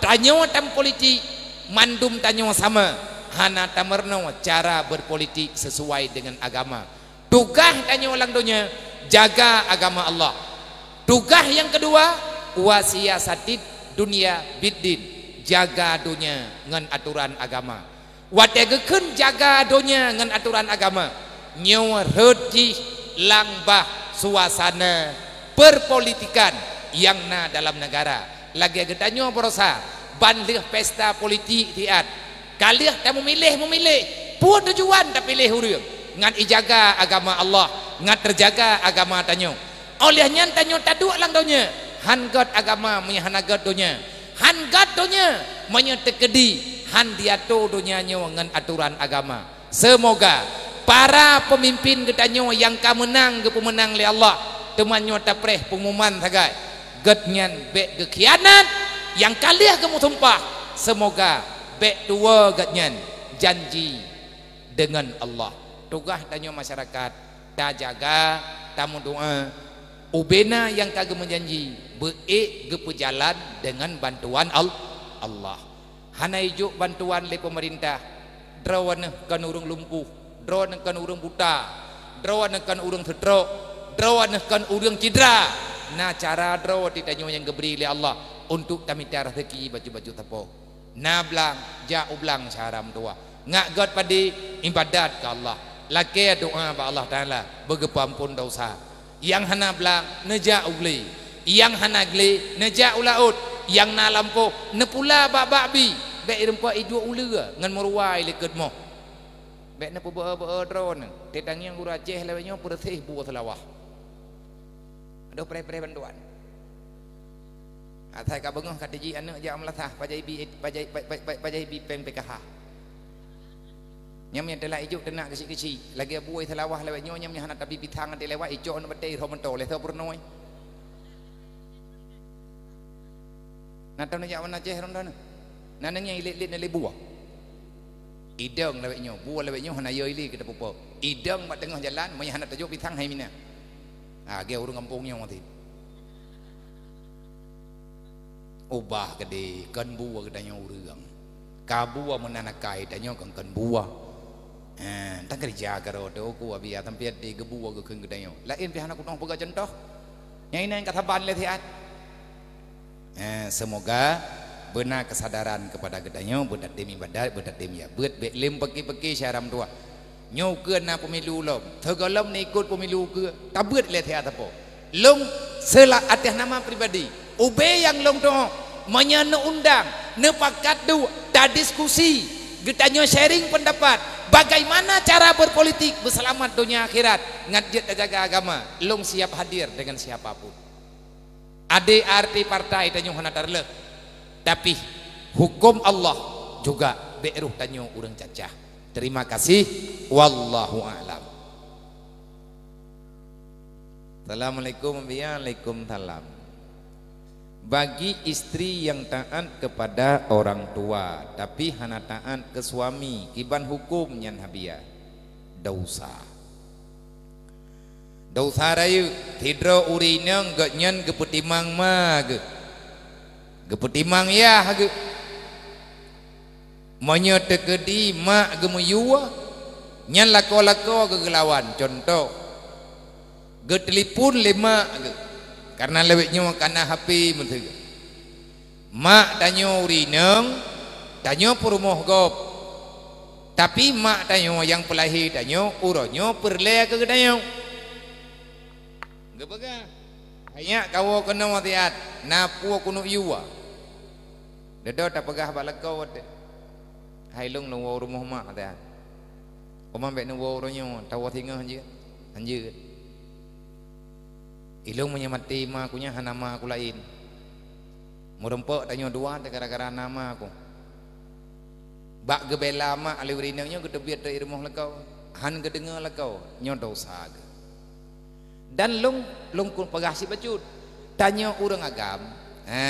tanyoe tam politik, mandum tanyoe sama, hana tameurunoe cara berpolitik sesuai dengan agama. Tugaih tanyoe lam donya, jaga agama Allah. Tugaih nyang keudua, wa siyasatid dunya biddin, jaga donya ngon atoran agama. Watée geukheun jaga donya ngon atoran agama, nyoe rhot jih lam bah suasana perpolitikan nyang na dalam negara. Lagée geutanyoe baroesa, ban lheueh pesta politik siat, ka lheueh tamumiléh-mumiléh, peue tujuan tapiléh ureuëng, ngat ijaga agama Allah, ngat teujaga agama tanyoe. Óh lheueh nyan tanyoe taduek lam donya, han gét agama meunyoe hana gét donya, han gét donya meunyoe teukeudi han diato donya nyoe ngon atoran agama. Seumoga para peumimpin geutanyoe nyang ka meunang geupeumeunang lé Allah, teuma nyoe tapreh peungumuman sagai, gét nyan bék geukhianat, nyang ka lheueh geumeusumpah, seumoga bék tuwoe gét nyan janji deungon Allah. Tugaih tanyoe masyarakat, tajaga, tameudoa, ubena nyang ka geumeujanji, beuék geupeujalan deungon bantuan Al-, Allah. Hana ijok bantuan lé peumeurintah, droeneuh kon ureuëng lumpuh, droeneuh kon ureuëng buta, droeneuh kon ureuëng seutrok, droeneuh kon ureuëng cidra. Na cara droe di tanyoe nyang geubri lé Allah untuk tamita raseuki bacut-bacut sapo. Na blang, jak u blang syedara meutuwah. Ngak göt padé, ibadat keu Allah. Lakée doa bak Allah Taala, beugeupeuamphon desya. Nyang hana blang, neujak u glé. Nyang hana glé, neujak u laôt. Nyang na lampôh, neupula bak-bak bi. Bék irumpok iduek uleue ngon meuruwai likot moh. Bék neupeubeuo-beuo droeneuh. Teutangieng ureuëng Aceh lawét nyoe peureuséh bue seulawah. Adoh preh-preh bantuan. Asai ka beungoh ka tiji aneuëk jak meulasah, pajai bi, pajai, pa-, pa-, pa-, pajai bi péng P K H. Nyam nyang telah ijuk teunak geuchik-geuchik, lagée bue seulawah lawét nyoe nyam nyang hana tabi pisang até lewat, icok aneuëk batée irhom meuto lé soe peurunoe. Na taneuk jak wan Aceh rondana. Na nyang ilét-lét na lé bue. Idong lawét nyoe, bue lawét nyoe hana yo ilé keu tapeupo. Idong bak teungoh jalan, meunyo hana tajok pisang hai mina. Ha, ge ureuëng gampông nyoe mati. Ubah keudeh, kon bue geutanyoe ureuëng. Ka bue meunan akai tanyoe kon, kon bue. Eh, tan keureuja keudroe teuh ku abi ya sampai di geubue geukheun geutanyoe. Laén pih hana kunoh peugah contoh. Nyang inan ka saban lé siat. Eh, semoga beuna keusadaran keupada geutanyoe, beutatem ibadat, beutatem jak beuet, bék lé meupaké-paké syedara meutuwah. Nyoe ukeue na pemilu lom, sigohlom neuikot pemilu ukeue, tabeuet lé siat sapo. Lôn seula-, ateueh nama pribadi, ubé nyang lôn tuoh, meunyoe neuundang, neupakat duek, tadiskusi, geutanyoe sharing pendapat, bagaimana cara berpolitik beuseulamat donya akhirat, ngat jeuet tajaga agama, lôn siap hadir dengan siapa pun. Adé arti partai tanyoe hana tareuloh, tapi huköm Allah juga bék roh tanyoe ureuëng cacah. Terima kasih, wallahu a'lam. Assalamualaikum, Abi. Waalaikumsalam. Bagi istri yang taat kepada orang tua, tapi hana taat ke suami, kiban huköm nyan, Abi? Desya. Desya rayeuk, sidroe ureuëng inong gobnyan geupeutimang ma geuh, geupeutimang yah geuh. Meunyoe teukeudi mak geuh meuyue, nyan lakoe-lakoe geuh geulawan. Cuntoh, geuteulipon lé mak geuh, kareuna lawét nyoe ka na H P meuteue. Mak tanyoe ureuëng inong, tanyoe peurumoh gob. Tapi mak tanyoe nyang peulahé tanyoe, uroe nyoe peureulée keu geutanyoe. Geupeugah, "Hai nyak, kawoe keunoe siat, na peue keuneuk yue." Dudoe tapeugah bak lakoe teuh, "Hai lôn, lôn woe u rumoh mak siat." "Oma bék neuwoe uroe nyoe, tawoe singoh jeuet." "Hanjeuet." "Ilôn meunyoe maté ma ku nyan hana ma ku laén. Meurumpok tanyoe dua teuh gara-gara na ma ku." Bak geubela mak lé ureuëng inong nyoe geuteubiet teuh i rumoh lakoe, han geudeungoe lakoe, nyoe desya geuh. Dan lôn, lôn keuneuk peugah sibacut, tanyoe ureuëng agam, ha,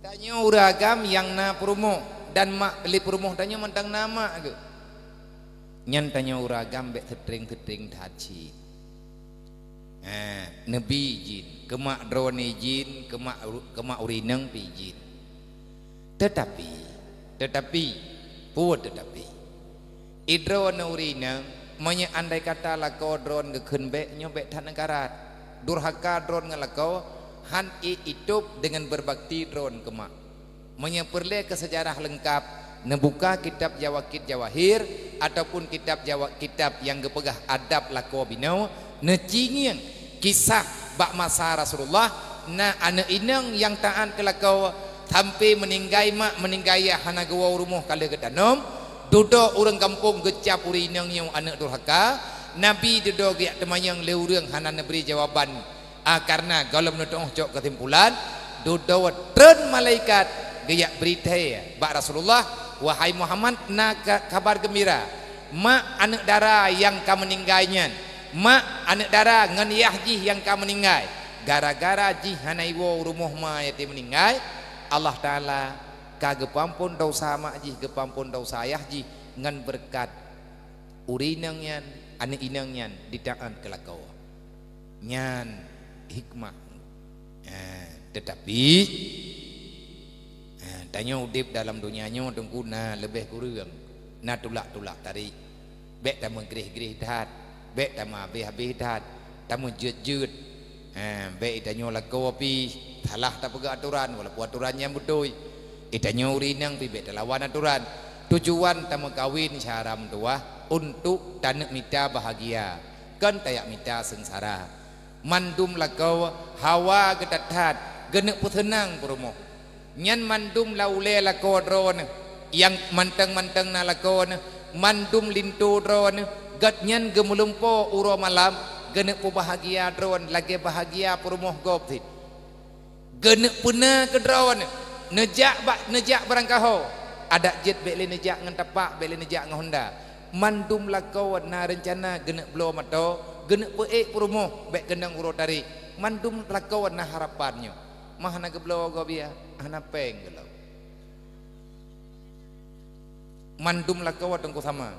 tanyoe ureuëng agam nyang na peurumoh dan mak lé peurumoh tanyoe mantong na mak geuh. Nyan tanyoe ureuëng agam bék seutreng-seutreng that cit. Eh, neubi jin, keu mak droeneuh jin, keu mak ru-, keu mak ureuëng inong pih jin. Teutapi, teutapi, peue teutapi? Idroeneuh ureuëng inong, meunyoe andai kata lakoe droeneuh geukheun bék, nyoe bék that neukarat. Durhaka droeneuh ngon lakoe, han ék itôb deungon beubakti droeneuh keu mak. Meunyoe peureulée keu seujarah leungkab, neubuka kitab Jawakit Jawahir ataupun kitab Jawa-, kitab nyang geupeugah adab lakoe binoe, neucingieng kisah bak masa Rasulullah, na aneuëk inong nyang taát keu lakoe, sampai meuninggai mak, meuninggai yah hana geuwoe u rumoh ka lheueh geutanom, dudoe ureuëng gampông geucab ureuëng inong nyoe aneuëk durhaka, Nabi dudoe geujak teumanyong lé ureuëng hana neubri jawaban. Ah, kareuna gohlom neutuoh cok keusimpulan, dudoe treun malaikat geujak bri thée bak Rasulullah, "Wahai Muhammad, na ka-, kabar geumbira. Mak aneuëk dara nyang ka meuninggai nyan, mak aneuëk dara ngon yah jih nyang ka meuninggai, Gara-gara jih hana iwoe u rumoh ma nyang meuninggai, Allah Taala ka geupeuampon desya mak jih, geupeuampon desya ayah jih ngon beureukat ureueng inong nyan, aneuk inong nyan jitaát keu lakoe. Nyan hikmah. Ha, teutapi, ha, tanyoe udeb dalam donya nyoe teungku na leubeh kureueng, na tulak-tulak tarék. Bék tameugreh-greh that, bék tameuhabéh-habéh that, tameujeuet-jeuet. Ha, bék tanyoe lakoe pih salah tapeugah atoran walaupun atoran nyan beutôi. Tanyoe ureueng inong pih bék talawan atoran. Tujuan tameukawen syara meutuwah untuk taneuk mita bahagia, kon tajak mita seungsara. Mandum lakoe hawa geutat-that, geuneuk peuseunang peurumoh. Nyan mandum lam ulée lakoe droeneuh, nyang mantong-mantong na lakoe neuh, mandum linto droeneuh, gobnyan geumeulumpo uroe malam, geuneuk peubahgia droeneuh lagée bahgia peurumoh gob cit. Geuneuk peuna keu droeneuh, neujak bak, neujak barangkaho, adak jeuet bék lé neujak ngon tapak, bék lé neujak ngon honda. Mandum lakoe na reuncana geuneuk bloe moto, geuneuk peuék peurumoh bék keunong uroe tarék. Mandum lakoe na harapan nyoe. Mah hana geubloe gob ya, hana péng geulom. Mandum lakoe teungku sama,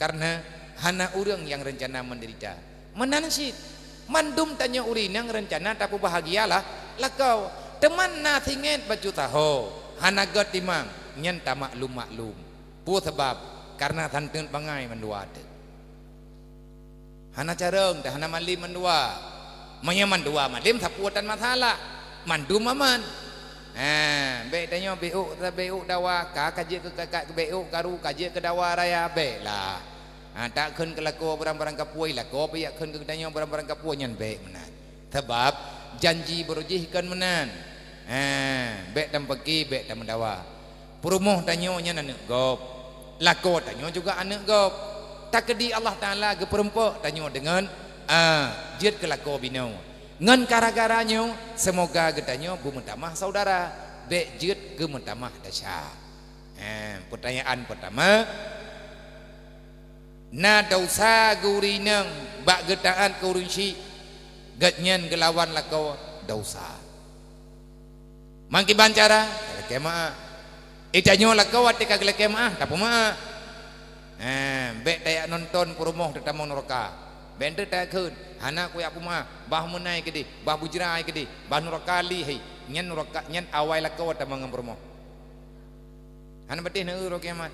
kareuna hana ureueng nyang reuncana meudeurita. Meunan cit, mandum tanyoe ureueng inong reuncana tapeubahgia lah lakoe. Teuma na singet bacut saho, hana gét timang, nyan tamaklum-maklum. Peue sabab? Kareuna santeut bangai mandua teuk. Hana carông, dah hana malem mandua. Meunyoe mandua malem, sapeue tan masalah. Mandum aman. Ha, bék tanyoe béuk, béuk dawa, ka, ka jeuet keu ka, ka, béuk karu, ka jeuet keu dawa raya, bék lah. Ha, tak kheun keu lakoe barang-barang kapuai, lakoe pih jak kheun keu tanyoe barang-barang kapuai, nyan bék meunan. Sabab janji barô jih kon meunan. Ha, bék tampaki, bék tameudawa. Peurumoh tanyoe nyan aneuk gob, lakoe tanyoe juga aneuk gob. Takeudi Allah Taala geupeureumpok tanyoe deungon, a, jeuet keu lakoe binoe. Ngon gara-gara nyoe, seumoga geutanyoe beumeutamah saudara, bék jeuet geumeutamah desya. Em, peutanyaan peutama, na desya geu ureueng inong bak geutaát keu ureueng syik, gobnyan geulawan lakoe, desya. Mangkiban cara, talakée meu'ah. Ita nyoe lakoe watée ka geulakée meu'ah, tapeumeu'ah. Ha, bék tajak nonton peurumoh teutamong nuraka. Bék teuk takheun, hana kujak peumeu'ah, bah meunai keudeh, bah bujra keudeh, bah nuraka lé hai. Nyan nuraka, nyan awai lakoe tamong ngon peurumoh. Hana patéh na uroe kiamat.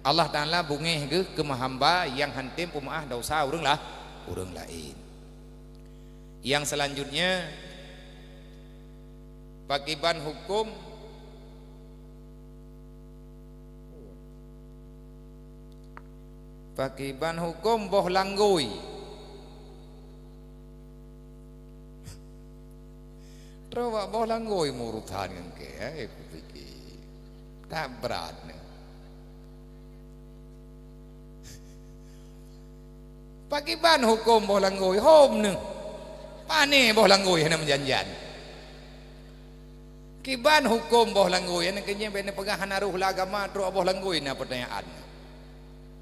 Allah Taala beungéh geuh keu hamba nyang hántom peumeu'ah desya ureueng lah, ureueng laén. Nyang seulanjutnya, pakiban huköm, pakiban huköm boh langgôi. Trok bak boh langgôi meurutan ngon kée, eh, kupike. That brat nyoe. Pakiban huköm boh langgôi, hom nyoe. Pané boh langgôi hana meujan-jan. Kiban huköm boh langgôi, nyan keuh nyan bék neupeugah hana rôh lam agama, trok boh langgôi na peutanyaan.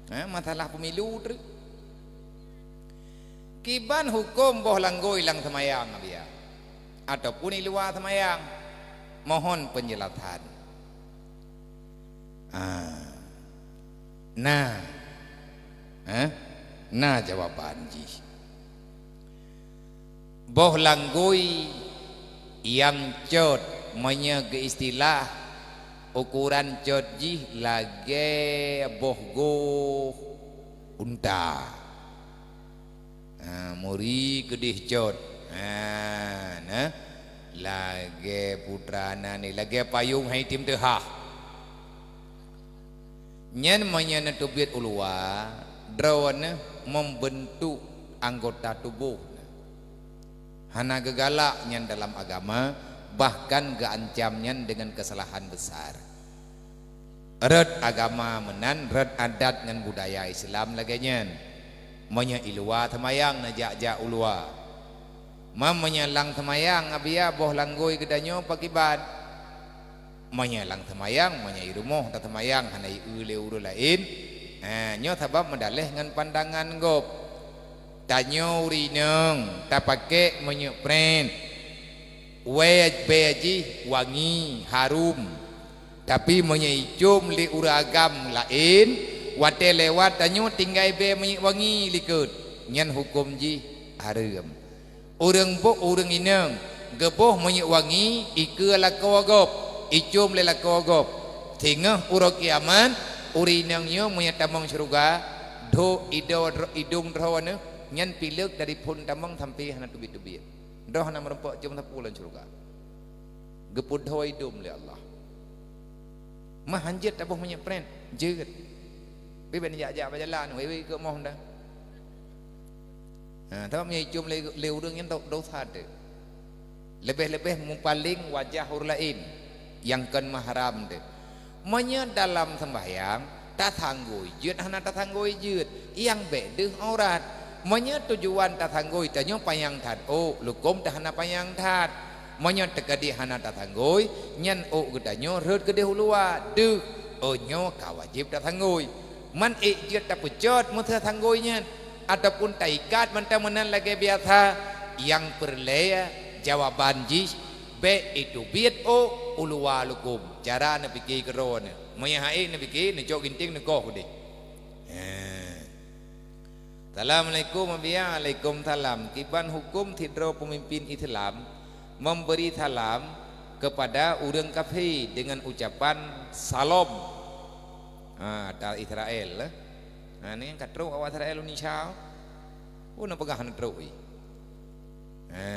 Ha, masalah pemilu treuk. Kiban huköm boh langgôi lam seumayang, Abiya, ataupun i luwa seumayang? Mohon penjelasan. Ah. Na. Eh? Na jawaban jih. Boh langgôi nyang cot, meunyoe geu istilah, ukuran cot jih lagée boh goh unta. Ha, muri keudeh cot. Ha, nah. Lagée putra nani, lagée payong hai tim teuhah. Nyan meunyoe neuteubiet u luwa, droeneuh membentuk anggota tuboh. Hana geugalak nyan dalam agama, bahkan geuancam nyan deungon keusalahan besar. Rot agama meunan, rot adat ngon budaya Islam lagée nyan. Meunyoe i luwa seumayang neujak-jak u luwa. Ma meunyoe lam seumayang, Abiya, boh langgôi geutanyoe pakiban? Meunyoe lam seumayang, meunyoe i rumoh taseumayang hana ieu lé ureuëng laén, ha, nyoe sabab meudaleh ngon pandangan gob. Tanyoe ureuëng inong tapakék minyeuk pren, wée bée jih wangi, harum. Tapi meunyoe icom lé ureuëng agam laén, watée lewat tanyoe tinggai bée minyeuk wangi likot, nyan huköm jih hareuem. Ureuëng bôh ureuëng inong geuboh minyeuk wangi ikeue lakoe gob, icom lé lakoe gob. Singoh uroe kiamat, ureuëng inong nyoe meunyoe tamong syeuruga, dho idong droe neuh, nyan pileuk dari phon tamong sampoe hana teubiet-teubiet. Droe hana meurumpok com sapeue lam syeuruga. Geupeudhôi dum lé Allah. Mah hanjeuet taboh minyeuk pren, jeuet. Tapi bèk neujak-jak bak jalan, wei-wei keu moh dah. Ha, sabab meunyoe icom lé, lé ureuëng nyan do-, dosa teuh. Leubeh-leubeh mupaleng wajah ureuëng laén nyang kon mahram teuh. Meunyoe dalam seumbahyang, tasanggôi jeuet hana tasanggôi jeuet, nyang bèk deuh aurat. Meunyoe tujuan tasanggôi tanyoe panyang that ôk, lukom ta hana panyang that. Meunyoe teukeudi hana tasanggôi, nyan ôk geutanyoe rhot keudeh u luwa, deuh, oh nyoe ka wajéb tasanggôi. Man ék jeuet tapeucot meuseusanggôi nyan, ataupun taikat mantong meunan lagée biasa, nyang peureulée jawaban jih bèk iteubiet ôk u luwa lukom. Cara neupike keudroe neuh. Meunyoe han ék neupike, neucok ginting neukoh keudeh. He. Assalamualaikum, Abiya. Waalaikumsalam. Kiban huköm sidroe peumimpin Islam memberi salam kepada ureuëng kafé dengan ucapan salom. Ha, ata Israel, eh. Ha, ni ka trok awak Israel Indonesia. Oh, na peugah na trok, eh. Ha.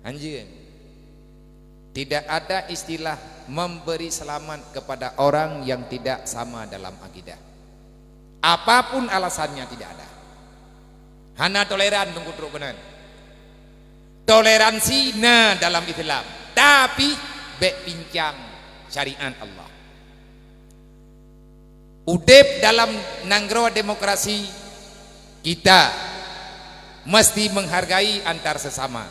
Hanjeuet. Tidak ada istilah memberi selamat kepada orang yang tidak sama dalam akidah. Apapun alasannya, tidak ada. Hana toleran teungku trok keunan. Toleransi na dalam Islam, tapi bèk pincang syariat Allah. Udeb dalam nanggroe demokrasi, kita mesti menghargai antar sesama.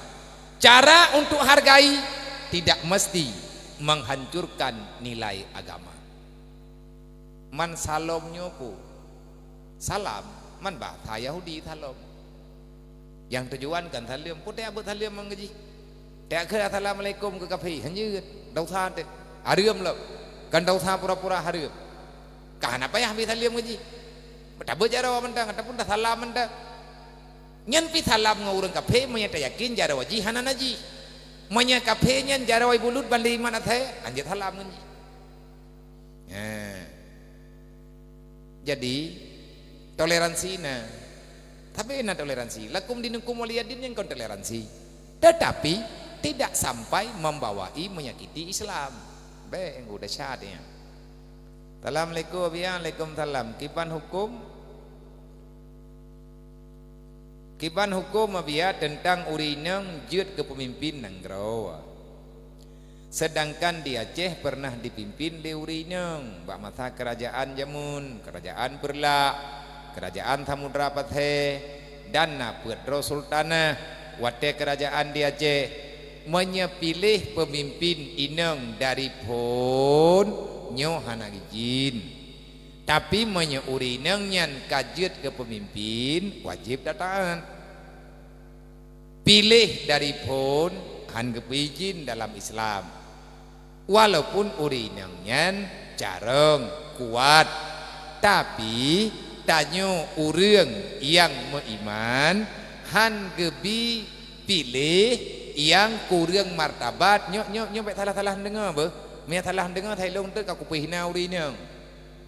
Cara untuk hargai tidak mesti menghancurkan nilai agama. Man salom nyoe peue? Salam, man bahasa Yahudi salom. Nyang tujuan kan saleuem, peue teuka beuet saleuem ngon jih. Teuka kheun assalamualaikum keu kafé, hanjeuet, dosa teuh. Hareuem lom. Kan dosa pura-pura hareuem. Ka hana payah bri saleuem ngon jih. Tabeuet jaroe mantong ataupun tasalam mantong. Nyan pih salam ngon ureuëng kafé meunyoe tayakin jaroe jih hana najih. Meunyoe kafé nyan jaroe bulut bandum iman asai, hanjeuet salam ngon jih. Nah. Jadi, toleransi na. Tapi na toleransi. Lakum dinukum waliyadin nyan kon toleransi. Tetapi, tidak sampai membawai menyakiti Islam. Bèk, udah syarat ya. Assalamualaikum, Abiya. Waalaikumsalam. Kiban huköm Kiban huköm Abiya teuntang ureuëng inong jeuet keu peumimpin nanggroe. Seudangkan di Aceh peureunah dipimpin lé ureuëng inong bak masa keurajaan jameun, keurajaan Peureulak, keurajaan Samudra Pasé, dan na peuet droe sultanah watée keurajaan di Aceh. Meunyoe piléh peumimpin inong dari phon, nyoe hana geujin. Tapi meunyoe ureuëng inong nyan ka jeuet keu peumimpin, wajéb tataát. Piléh dari phon han geupeuidhin dalam Islam. Walaupun ureuëng inong nyan carông, kuat, tapi tanyoe ureuëng nyang meuiman han geubi piléh nyang kureueng martabat. Nyoe, nyoe, nyoe bék salah-salah neudeungoe beuh. Meunyoe salah neudeungoe, that lôn teuk ka kupeue hina ureuëng inong.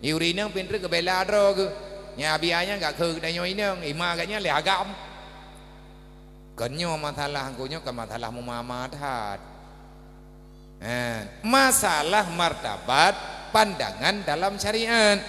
Di ureuëng inong pintoe geubela droe geuh. Nyang Abiya nyan ka kheun geutanyoe inong, ima geuh nyan lé agam. Kon nyoe masalah, kon nyoe kon masalah meumama that. Eh, masalah martabat pandangan dalam syariat.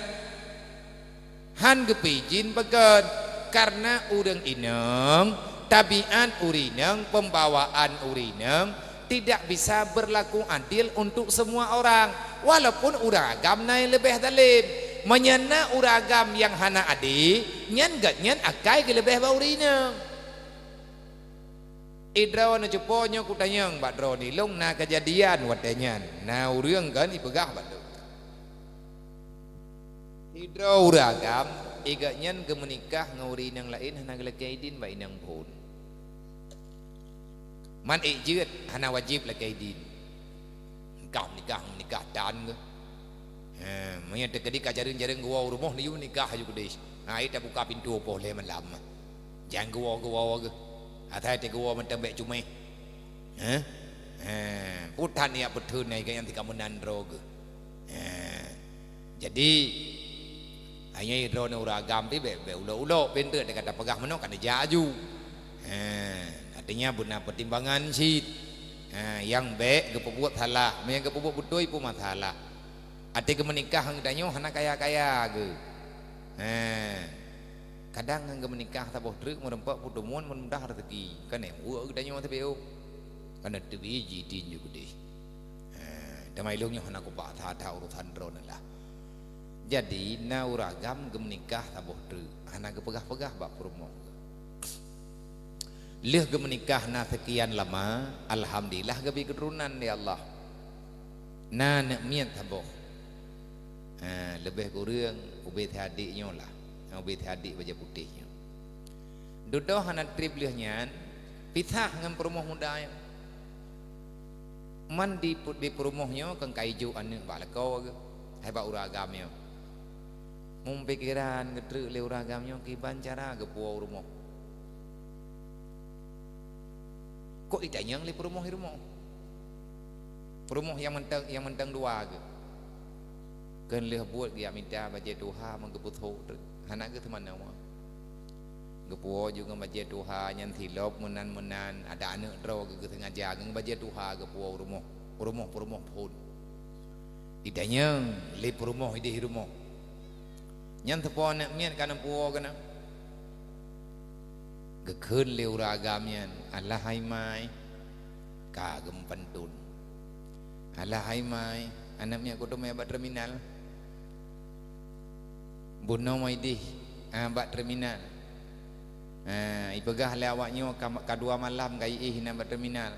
Han geupeuidhin pakon, karena ureuëng inong, tabiat ureuëng inong, pembawaan ureuëng inong tidak bisa berlaku adil untuk semua orang, walaupun ureuëng agam na nyang leubeh zalim. Meunyoe na ureuëng agam nyang hana adé, nyan gobnyan akai geuleubeh bak ureuëng inong. Idroe neucupo nyoe kutanyong bak droeneuh, lôn na keujadian watée nyan, na ureuëng kan ipeugah bak lôn. Sidroe ureuëng agam Igat nyan geumeunikah ngon ureueng inong laén hana geulakée idin bak inong phon. Man ék jeuet hana wajéb lakée idin. Nikah, nikah, nikah tan geuh. Ha, meunyoe teukeudi ka jareueng-jareueng geuwoe u rumoh, neuyue nikah aju keudeh. Ha, ék tabuka pintoe poh lhée malam. Jan geuwoe, geuwoe geuh. Asai teuh geuwoe mantong bék cuméh. Ha? Ha, peue that neujak peutheun nyan, igat nyan tika meunan droe geuh. Ha. Jadi, hai nyan droeneuh ureueng agam pih bék, bék ulok-ulok, pintoe teuka tapeugah meunoe ka neujak aju. Ha, artinya beuna pertimbangan cit. Ha, nyang bék geupeubuet salah, meunyo geupeubuet beutôi peue masalah. Até geumeunikah ngon geutanyoe hana kaya-kaya geuh. Ha. Kadang ngon geumeunikah saboh treuk meureumpok peuteumuan meumudah rezeki. Kan ék uek geutanyoe sabe-o. Kana teubi ji idin ju keudeh. Ha, teuma ilong nyoe hana kubak that-that urusan droeneuh lah. Jadi, na ureueng agam geumeunikah saboh treuk, hana geupeugah-peugah bak peurumoh. Lheueh geumeunikah na seukian lama, alhamdulillah geubri keuturonan lé Allah. Na aneuk miet saboh. Ha, leubeh kureueng ubé si adék nyoe lah. Ha, ubé si adék bajée putéh nyoe. Dudoe hana treb lheueh nyan, pisah ngon peurumoh muda nyan. Man di pu-, di peurumoh nyoe kon ka ijok aneuk bak lakoe geuh, hai bak ureueng agam nyoe. Meupikeran geutreuk lé ureueng agam nyoe kiban cara geupuwoe u rumoh. Kok itanyong lé peurumoh i rumoh. Peurumoh nyang mantong, nyang mantong dua geuh. Kon lheueh buet geujak mita bajée tuha meugeupeusok treuk. Hana geuh teumanoe. Geupuwoe ju ngon bajée tuha nyan silop meunan-meunan, adak aneuk droe geuh geusengaja ngon bajée tuha geupuwoe u rumoh, u rumoh peurumoh phon. Itanyong lé peurumoh ideh i rumoh. Nyan teupeue aneuk miet ka neupuwoe keunoe. Geukheun lé ureueng agam nyan, "Alah hai mai, ka geumeupanton. Alah hai mai, aneuk miet kuteumé bak terminal." Bunoe mai dih, ah, bak terminal. Ah, ipeugah lé awak nyoe ka, ka dua malam ka iéh inan bak terminal.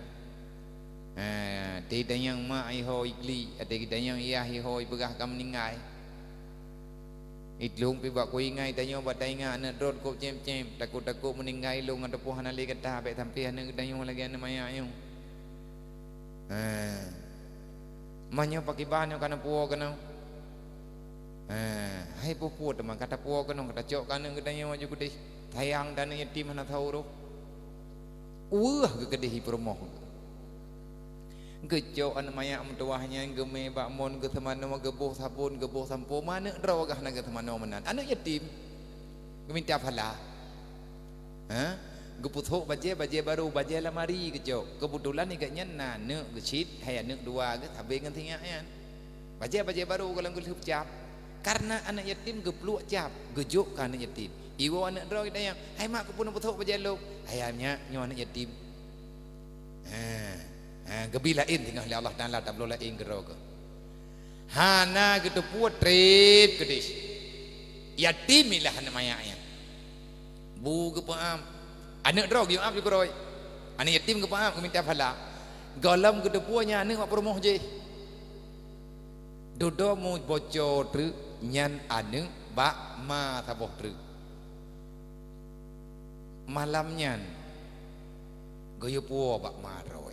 Ah, teuitanyong mak iho iklik, teuitanyong yah iho ipeugah ka meuninggai. Itlong pih bak kuingat, itanyoe bak taingat aneuk droe kok cém-cém, takot-takot meuninggai lôn ataupun hana lé gata, bék sampai aneuk geutanyoe lagée aneuk manyak nyoe. Ha. Meunyoe pakriban nyoe ka neupuwoe keunoe. Ha, hai peue-peue teuma ka tapuwoe keunoe, ka tacok keu aneuk geutanyoe aju keudeh. Sayang dan aneuk yatim hana teuurôh. Weueh geukeudeh i peurumoh. Geucok aneuk manyak meutuwah nyan geumé bak mon geuseumanoe, geuboh sabon, geuboh sampo, ma aneuk droe gah na geuseumanoe meunan. Aneuk yatim. Geumita phala. Ha? Geupeusok bajée, bajée barô, bajée lamari geucok. Keubeutulan igat nyan na aneuk geucit, hai aneuk dua geuh sabe ngon sinyak nyan. Bajée-bajée barô goh lom geulheueh cap. Kareuna aneuk yatim geupluek cap, geujok keu aneuk yatim. Iwoe aneuk droe geutanyong, "Hai mak, keupeue neupeusok bajée lôn?" "Hai nyak, nyoe aneuk yatim." Ha, ha, geubri laén singoh lé Allah Taala tabloe laén keudroe geuh. Hana geuteupeue treb keudeh. Yatim ilah aneuk manyak nyan. Bu geupeuam. Aneuk droe geuyue am jukroe. Aneuk yatim geupeuam geumita phala. Goh lom geuteupeue nyan aneuk bak peurumoh jih. Dudoe meuboco treuk nyan aneuk bak ma saboh treuk. Malam nyan geuyue puwoe bak ma droe.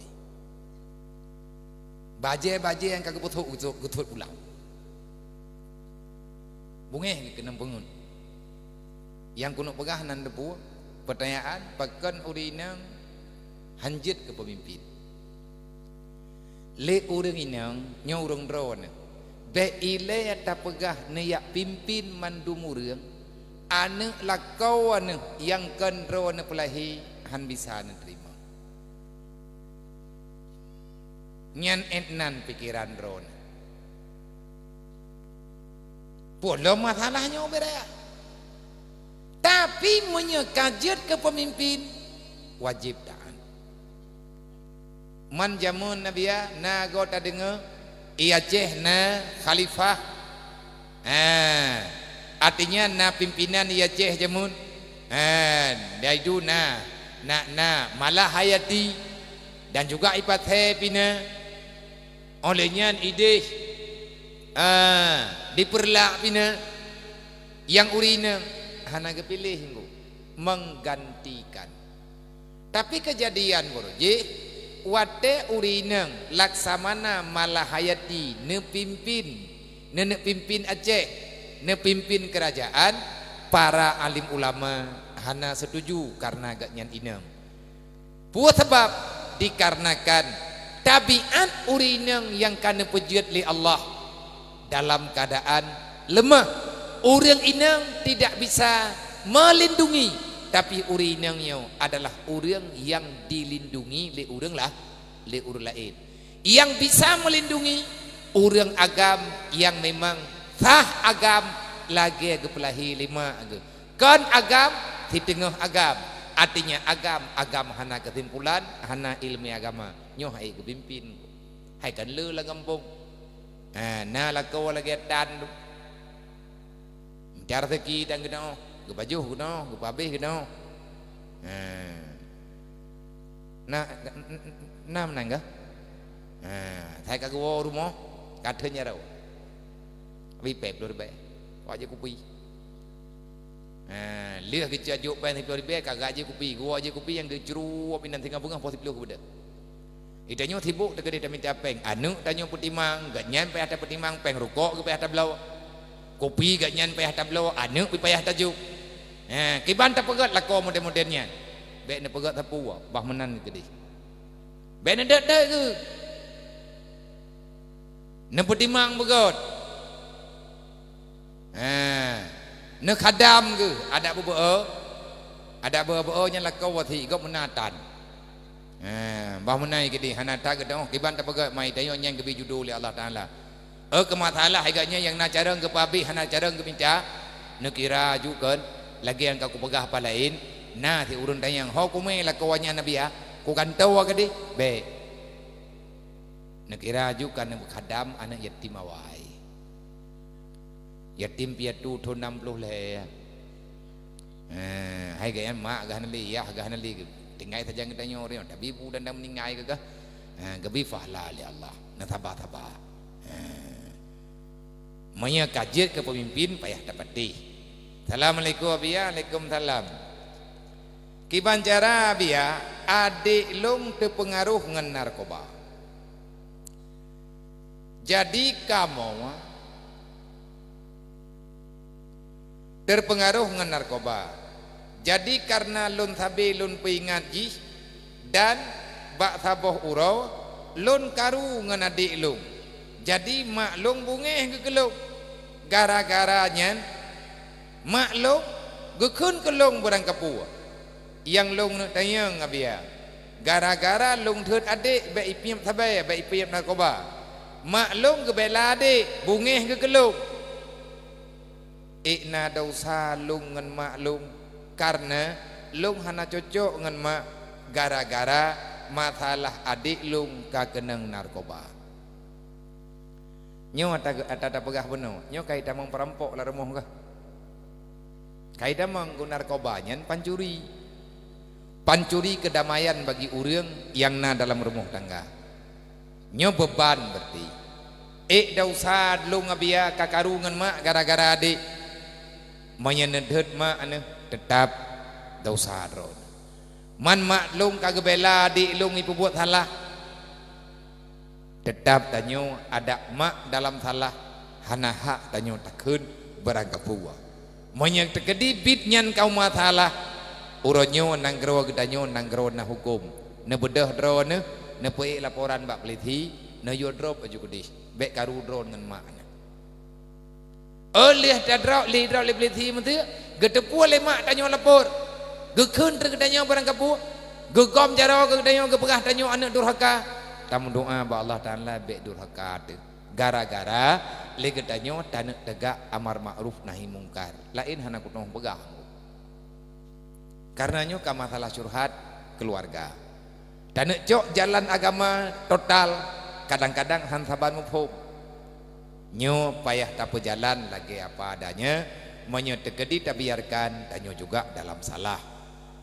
Bajée-bajée nyang ka geupeusok geutot, geutot pulang. Beungéh geukeunong peungeut. Nyang keuneuk peugah nan teupeue, peutanyaan, pakon ureuëng inong hanjeuet keu peumimpén. Lé ureuëng inong nyoe ureuëng droeneuh. Bék ilée tapeugah neujak pimpén mandum ureuëng, aneuk lakoe neuh nyang kon droeneuh peulahé han bisa neuteurimong. Nyan étnan pikeran droeneuh. Peue lom masalah nyoe beda. Tapi meunyoe ka jeuet keu peumimpén, wajéb taát. Man jameun Nabi na goe tadeungoe, i Aceh na khalifah. Ha, artinya na pimpinan i Aceh jameun. Ha, daidu na, na, na Malah Hayati dan juga i Pasé pih na. Óh lheueh nyan ideh, ha, di Peureulak pih na. Nyang ureuëng inong, Hana geupiléh ngon menggantikan. Tapi keujadian baroe jih, watée ureuëng inong Laksamana Malahayati neupimpin, neuneuk pimpin Aceh, neupimpin keurajaan, para alim ulama hana seutuju kareuna gobnyan inong. Peue sabab? Dikarenakan tabiat ureuëng inong nyang ka neupeujeuet lé Allah dalam keuadaan leumah. Ureuëng inong tidak bisa melindungi, tapi ureuëng inong nyoe adalah ureuëng nyang dilindungi lé ureuëng lah, lé ureuëng laén. Nyang bisa melindungi ureuëng agam nyang memang sah agam lagée geupeulahé lé mak geuh. Kon agam, siteungoh agam. Artinya agam, agam hana keusimpulan, hana iéleumé agama. Nyoe hai geupimpin. Hai kan le lam gampông. Ha, na lakoe lagée tan tu. Meucari rezeki tan keunoe, geupajoh keunoe, geupeuhabéh keunoe. Ha. Na, na meunan kah? Ha, sai ka geuwoe u rumoh, ka theun jaroe. Abi pèng ploh ribèe. Wak jép kupi. Ha, lheueh geucok péng siploh ribèe, ka gak jép kupi. Geuwoe jép kupi nyang geucrueb inan singoh beungoh poh siploh geubeudôh. Di tanyoe sibok teukeudeh tamita péng. Aneuk tanyoe peutimang, gobnyan payah tapeutimang, péng rukok geuh payah tabloe. Kupi gobnyan payah tabloe, aneuk pih payah tajok. Ha, kiban tapeugöt lakoe model-model nyan. Bèk neupeugöt sapeue, bah meunan keudeh. Bèk neudeuet-deuet geuh. Neupeutimang beugöt. Ha, neukhadam geuh, adak beu-beu, adak beu-beu nyan lakoe wasiet gob meunan tan. Ha, bah meunan keudeh hana that geutanyoe kiban tapeugöt mai tanyoe nyang geubi judo lé Allah Taala. Oh, keu masalah hai gobnyan nyang na carông geupeuhabéh hana carông geumita, neukira ju kon lagèe nyang ka kupeugah pat laén, na si ureueng tanyong, "Ho kumè lakoe nyan Abiya, kugantoe keudeh?" Bèk. Neukira ju ka neukhadam aneuk yatim awai. Yatim piatu thôn nam ploh lhèe. Eh, hai gobnyan mak geuh hana lé, yah geuh hana lé, tinggai sajan geutanyoe ureueng, tapi bu dan meuninggai geuh, eh, geubi pahala lé Allah. Neusaba-saba. Eh. Meunyoe ka jeuet keu peumimpin, payah tapatéh. Assalamualaikum, Abiya. Waalaikumsalam. Kiban cara, Abiya, adék lôn teupeungaroh ngon narkoba. Jadi kamoe teupeungaroh ngon narkoba. Jadi kareuna lôn sabe lôn peuingat jih, dan bak saboh uroe lôn karu ngon adék lôn. Jadi mak lôn beungéh geuh keu lôn. Gara-gara nyan mak lôn geukheun keu lôn beurangkapeue. Nyang lôn neuk tanyong, Abiya, gara-gara lôn thôt adék bèk ipiep sabe, bèk ipiep narkoba, mak lôn geubela adék, beungéh geuh keu lôn. Ék na desya lôn ngon mak lôn, kareuna lôn hana cocok ngon mak gara-gara masalah adék lôn ka keunong narkoba. Nyoe ata, ata tapeugah bunoe, nyoe ka itamong peurampok lam rumoh geuh. Ka itamong guna narkoba nyan pancuri. Pancuri keudamaian bagi ureueng nyang na dalam rumoh tangga. Nyoe beuban berarti. Ék desya lôn, Abiya, ka karu ngon mak gara-gara adék. Meunyoe neudhôt mak aneuk, teutab desya droe. Man mak lôn ka geubela adék lôn ipeubuet salah. Teutab tanyoe adak mak dalam salah, hana hak tanyoe takheun beurangkapeue. Meunyoe teukeudi bit nyan ka uma salah, uroe nyoe nanggroe geutanyoe nanggroe na huköm. Neubeudôh droeneuh, neupeuék laporan bak peulisi, neuyue drob laju keudeh. Bèk karu droe ngon mak nyan. Oh lheueh tadrob, lheueh drob lé peulisi meuteuk, geuteupeue lé mak tanyoe lapor. Geukheun keu geutanyoe beurangkapeue, geugom jaroe keu geutanyoe, geupeugah tanyoe aneuk durhaka. Tameudoa bak Allah Taala bèk durhaka teuh. Gara-gara lé geutanyoe taneuk teugak amar makruf nahi mungkar. Laén hana kuteungoh peugah. Kareuna nyoe ka masalah curhat keuluwarga. Taneuk cok jalan agama total, kadang-kadang han saban muphom. Nyoe payah tapeujalan lagèe apa adanya, meunyoe teukeudi tabiarkan, tanyoe juga dalam salah.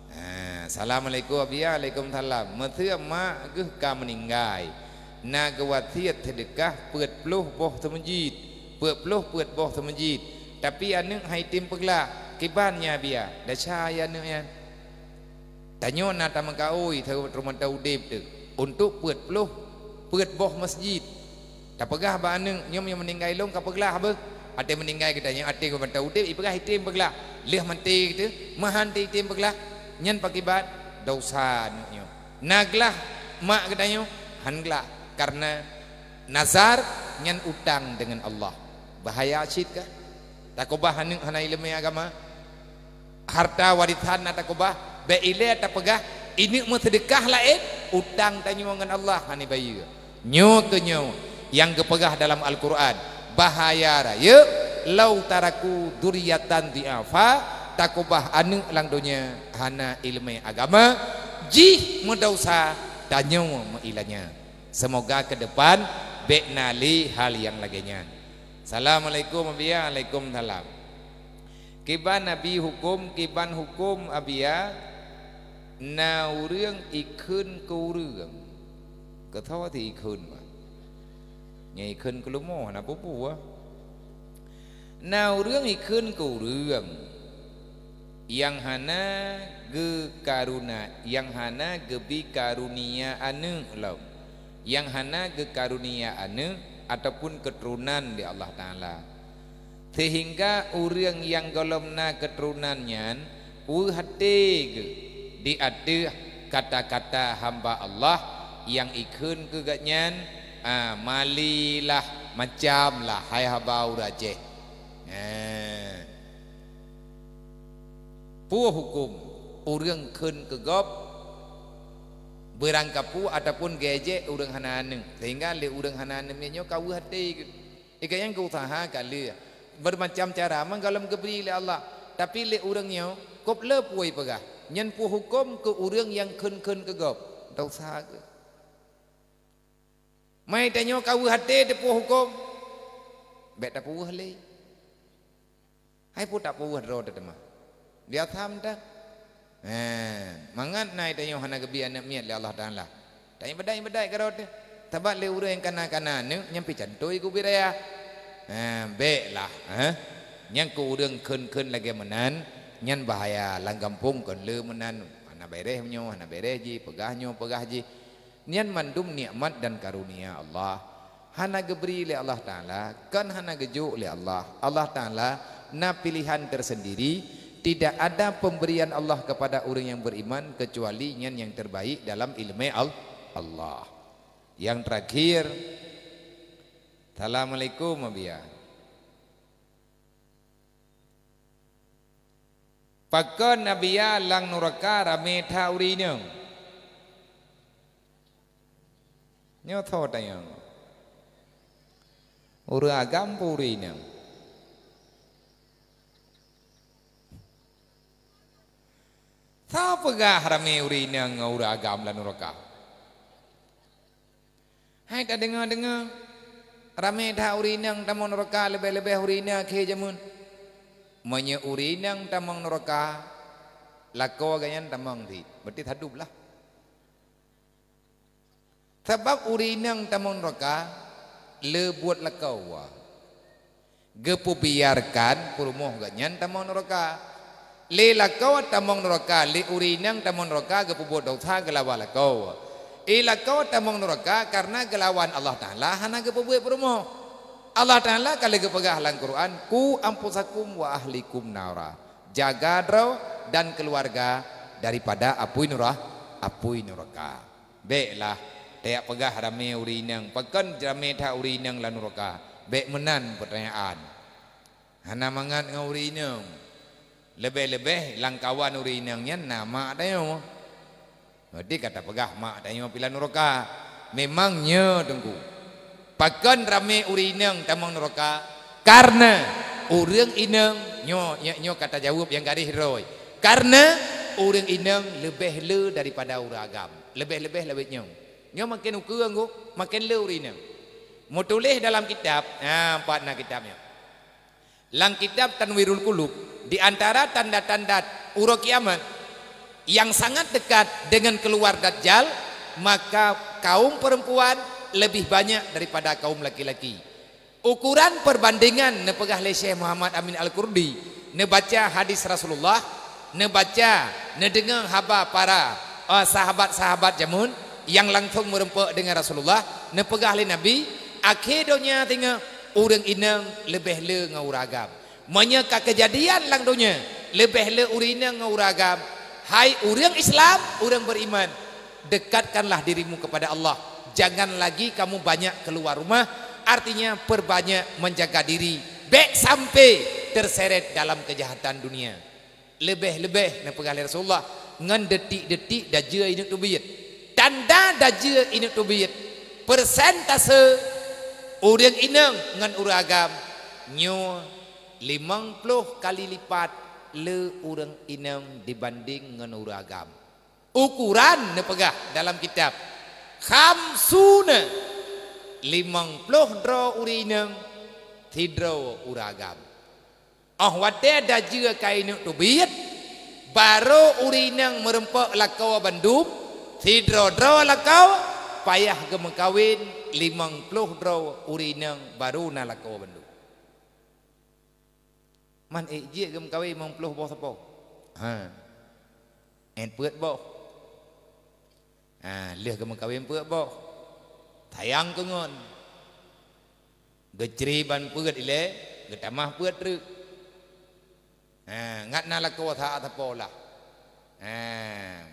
Ha, assalamualaikum, Abiya. Waalaikumsalam. Meuseu mak geuh ka meuninggai, na geuwasiet seudeukah peuet ploh boh seumeujid, peuet ploh peuet boh seumeujid, tapi aneuk han item peuglak. Kiban nyan Abiya, desya ya aneuk nyan. Tanyoe na tameukaôi teureumoh udeb teuh untuk peuet ploh, peuet boh masjid. Tapeugah bak aneuk, "Nyoe meuninggai lôn ka peuglah beuh. Até meuninggai geutanyoe, até geuh mantong udeb, ipeugah item peuglah. Lheueh maté teuh, meuhan teuh item peuglah." Nyan pakiban dosa aneuk nyoe. Na glah mak geutanyoe? Han glah. Karena nazar nyan utang dengan Allah. Bahaya cit kah? Takubah aneuk hana ileumé agama. Harta warisan na takubah, bék ilée tapeugah, "Ineuk meuseudeukah laén, utang tanyoe ngon Allah hana bayeue." Nyoe keuh nyoe nyang geupeugah dalam Al-Qur'an, bahaya rayeuk, "Lau taraku dzurriyyatan dhi'afa," takubah aneuk lam donya hana ileumé agama, jih meudesya, tanyoe meuilanya. Seumoga keu depan bék na lé hal nyang lagée nyan. Assalamualaikum, Abiya. Waalaikumsalam. Kiban Abi huköm, kiban huköm Abiya, na ureuëng ikheun keu ureuëng. Keu soe sit ikheun, bah? Nyang ikheun keu leumo hana peue-peue. Na ureuëng ikheun keu ureuëng nyang hana geukaruna-, nyang hana geubri karunia aneuk lom, nyang hana geukarunia aneuk ataupun keuturonan lé Allah Taala. Seuhingga ureuëng nyang gohlom na keuturonan nyan peuhati geuh di ateueh kata-kata hamba Allah nyang ikheun keu gobnyan, a, malilah, macamlah, hai haba ureuëng Aceh. Nah, peue huköm ureuëng kheun keu gob beurangkapeue ataupun geuéjek ureuëng hana aneuk, seuhingga lé ureuëng hana aneuk nyoe ka weueh até geuh? Ikajang keu useuha ka lheueh, beumacam cara meugohlom geubri lé Allah, tapi lé ureuëng nyoe kop le peue ipeugah, nyan peue huköm keu ureuëng nyang kheun-kheun keu gob? Dosa geuh. Mai tanyoe ka weueh até teupeue huköm, bék tapeuweueh lé. Hai peue tapeuweueh droe teuh teuma? Biasa mantong. Hé, mangat na tanyoe hana geubi aneuk miet lé Allah Taala. Taibadai-ibadai keudroe teuh. Sabab lé ureuëng nyang kana-kana aneuk nyan pih cantoi keu ubit raya. Hé, béklah, hé. Nyang keu ureuëng kheun-kheun lagée meunan, nyan bahaya. Lam gampông kon le meunan, hana beureh nyoe, hana beureh jih, peugah nyoe, peugah jih. Nyan mandum nikmat dan karunia Allah. Hana geubri lé Allah Taala, kon hana geujok lé Allah. Allah Taala na pilihan tersendiri, tidak ada pemberian Allah kepada ureuëng nyang beriman kecuali nyan nyang terbaik dalam ileumé Al-, Allah. Nyang terakhir, assalamualaikum, Abiya. Pakon Abiya lam nuraka ramé that ureuëng inong? Nyoe tho tanyong. Ureuëng agam peue ureuëng inong? Soe peugah ramé ureuëng inong ngon ureuëng agam lam nuraka? Hai tadeungoe-deungoe, ramé that ureuëng inong tamong nuraka leubeh-leubeh ureuëng inong akhé jameun. Meunyoe ureuëng inong tamong nuraka, lakoe gobnyan tamong cit, berarti tadub lah. Sabab ureuëng inong tamong nuraka le buet lakoe. Geupeubiarkan peurumoh gobnyan tamong nuraka. Lé lakoe tamong nuraka, lé ureuëng inong tamong nuraka geupeubuet desya geulawan lakoe. Lé lakoe tamong nuraka kareuna geulawan Allah Taala hana geupeubuet peurumoh. Allah Taala ka lheueh geupeugah lam Quran, "Qu anfusakum wa ahlikum nara." Jaga droe dan keuluwarga daripada apui nura-, apui nuraka. Béklah tajak peugah ramé ureuëng inong, pakon ramé that ureuëng inong lam nuraka. Bék meunan peutanyaan. Hana mangat ngon ureuëng inong. Leubeh-leubeh lam kawan ureuëng inong nyan na mak tanyoe. Berarti ka tapeugah mak tanyoe pih lam nuraka. Memang nyoe Teungku. Pakon ramé ureuëng inong tamong nuraka? Kareuna ureuëng inong, nyoe, nyoe, nyoe ka tajaweueb nyang garéh droe. Kareuna ureuëng inong leubeh le daripada ureuëng agam. Leubeh-leubeh lawét nyoe. Nyoe maken ukeue anggô, maken le ureuëng inong. Meutuléh dalam kitab, ha, pat na kitab nyoe. Lam kitab Tanwirul Qulub, di antara tanda-tanda uroe kiamat yang sangat dekat dengan keluar Dajjal, maka kaum perempuan lebih banyak daripada kaum laki-laki. Ukuran perbandingan neupeugah lé Syekh Muhammad Amin Al-Qurdi, Neubaca hadis Rasulullah, neubaca, neudeungoe haba para, eh, sahabat-sahabat jameun nyang langsong meureumpok deungon Rasulullah, neupeugah lé Nabi, "Akhé donya singoh ureuëng inong leubeh le ngon ureuëng agam." Meunyoe ka keujadian lam donya leubeh le ureuëng inong ngon ureuëng agam, hai ureuëng Islam, ureuëng beriman, dekatkanlah dirimu kepada Allah. Jangan lagi kamu banyak keluar rumah, artinya perbanyak menjaga diri. Bék sampai terseret dalam kejahatan dunia. Leubeh-leubeh neupeugah lé Rasulullah, ngon detik-detik dajeu ineuk teubiet. Tanda dajeu ineuk teubiet, persentase ureuëng inong ngon ureuëng agam, nyoe limong ploh kali lipat le ureuëng inong dibanding ngon ureuëng agam. Ukuran neupeugah dalam kitab, khamsuna, limong ploh droe ureuëng inong, sidroe ureuëng agam. Óh watée dajeu ka ineuk teubiet, barô ureuëng inong meureumpok lakoe bandum, sidroe-droe lakoe, payah geumeukawen limong ploh droe ureuëng inong barô na lakoe bandum. Man ék jeuet geumeukawen limong ploh boh sapo? Ha. Ét peuet boh. Ha, lheueh geumeukawen peuet boh. Sayang keu ngon. Geucri ban peuet ilée, geutamah peuet treuk. Ha, ngat na lakoe sa-, sapo lah. Ha,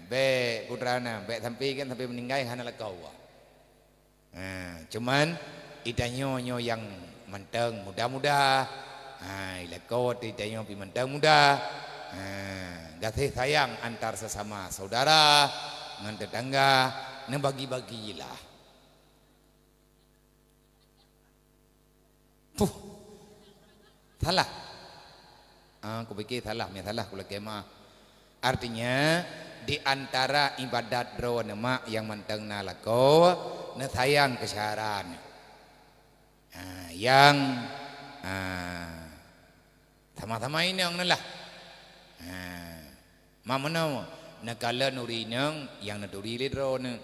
bék putra na, bék sampai kan sampai meuninggai hana lakoe. Ha, cuman itanyoe nyoe nyang mantong muda-muda. Ha, ilako itanyoe pi mantong muda. Ha, gaséh sayang antar sesama saudara ngon tetangga, neubagi-bagi lah. Puh. Salah. Ah, kupikir salah, meusalah kulakée maaf. Artinya, di antara ibadat droeneuh mak nyang mantong na lakoe, neusayang keu syedara neuh. Ah, nyang, ah, sama-sama inong neuh lah. Ah, ma meunoe, neukalon ureuëng inong nyang neuturi lé droeneuh.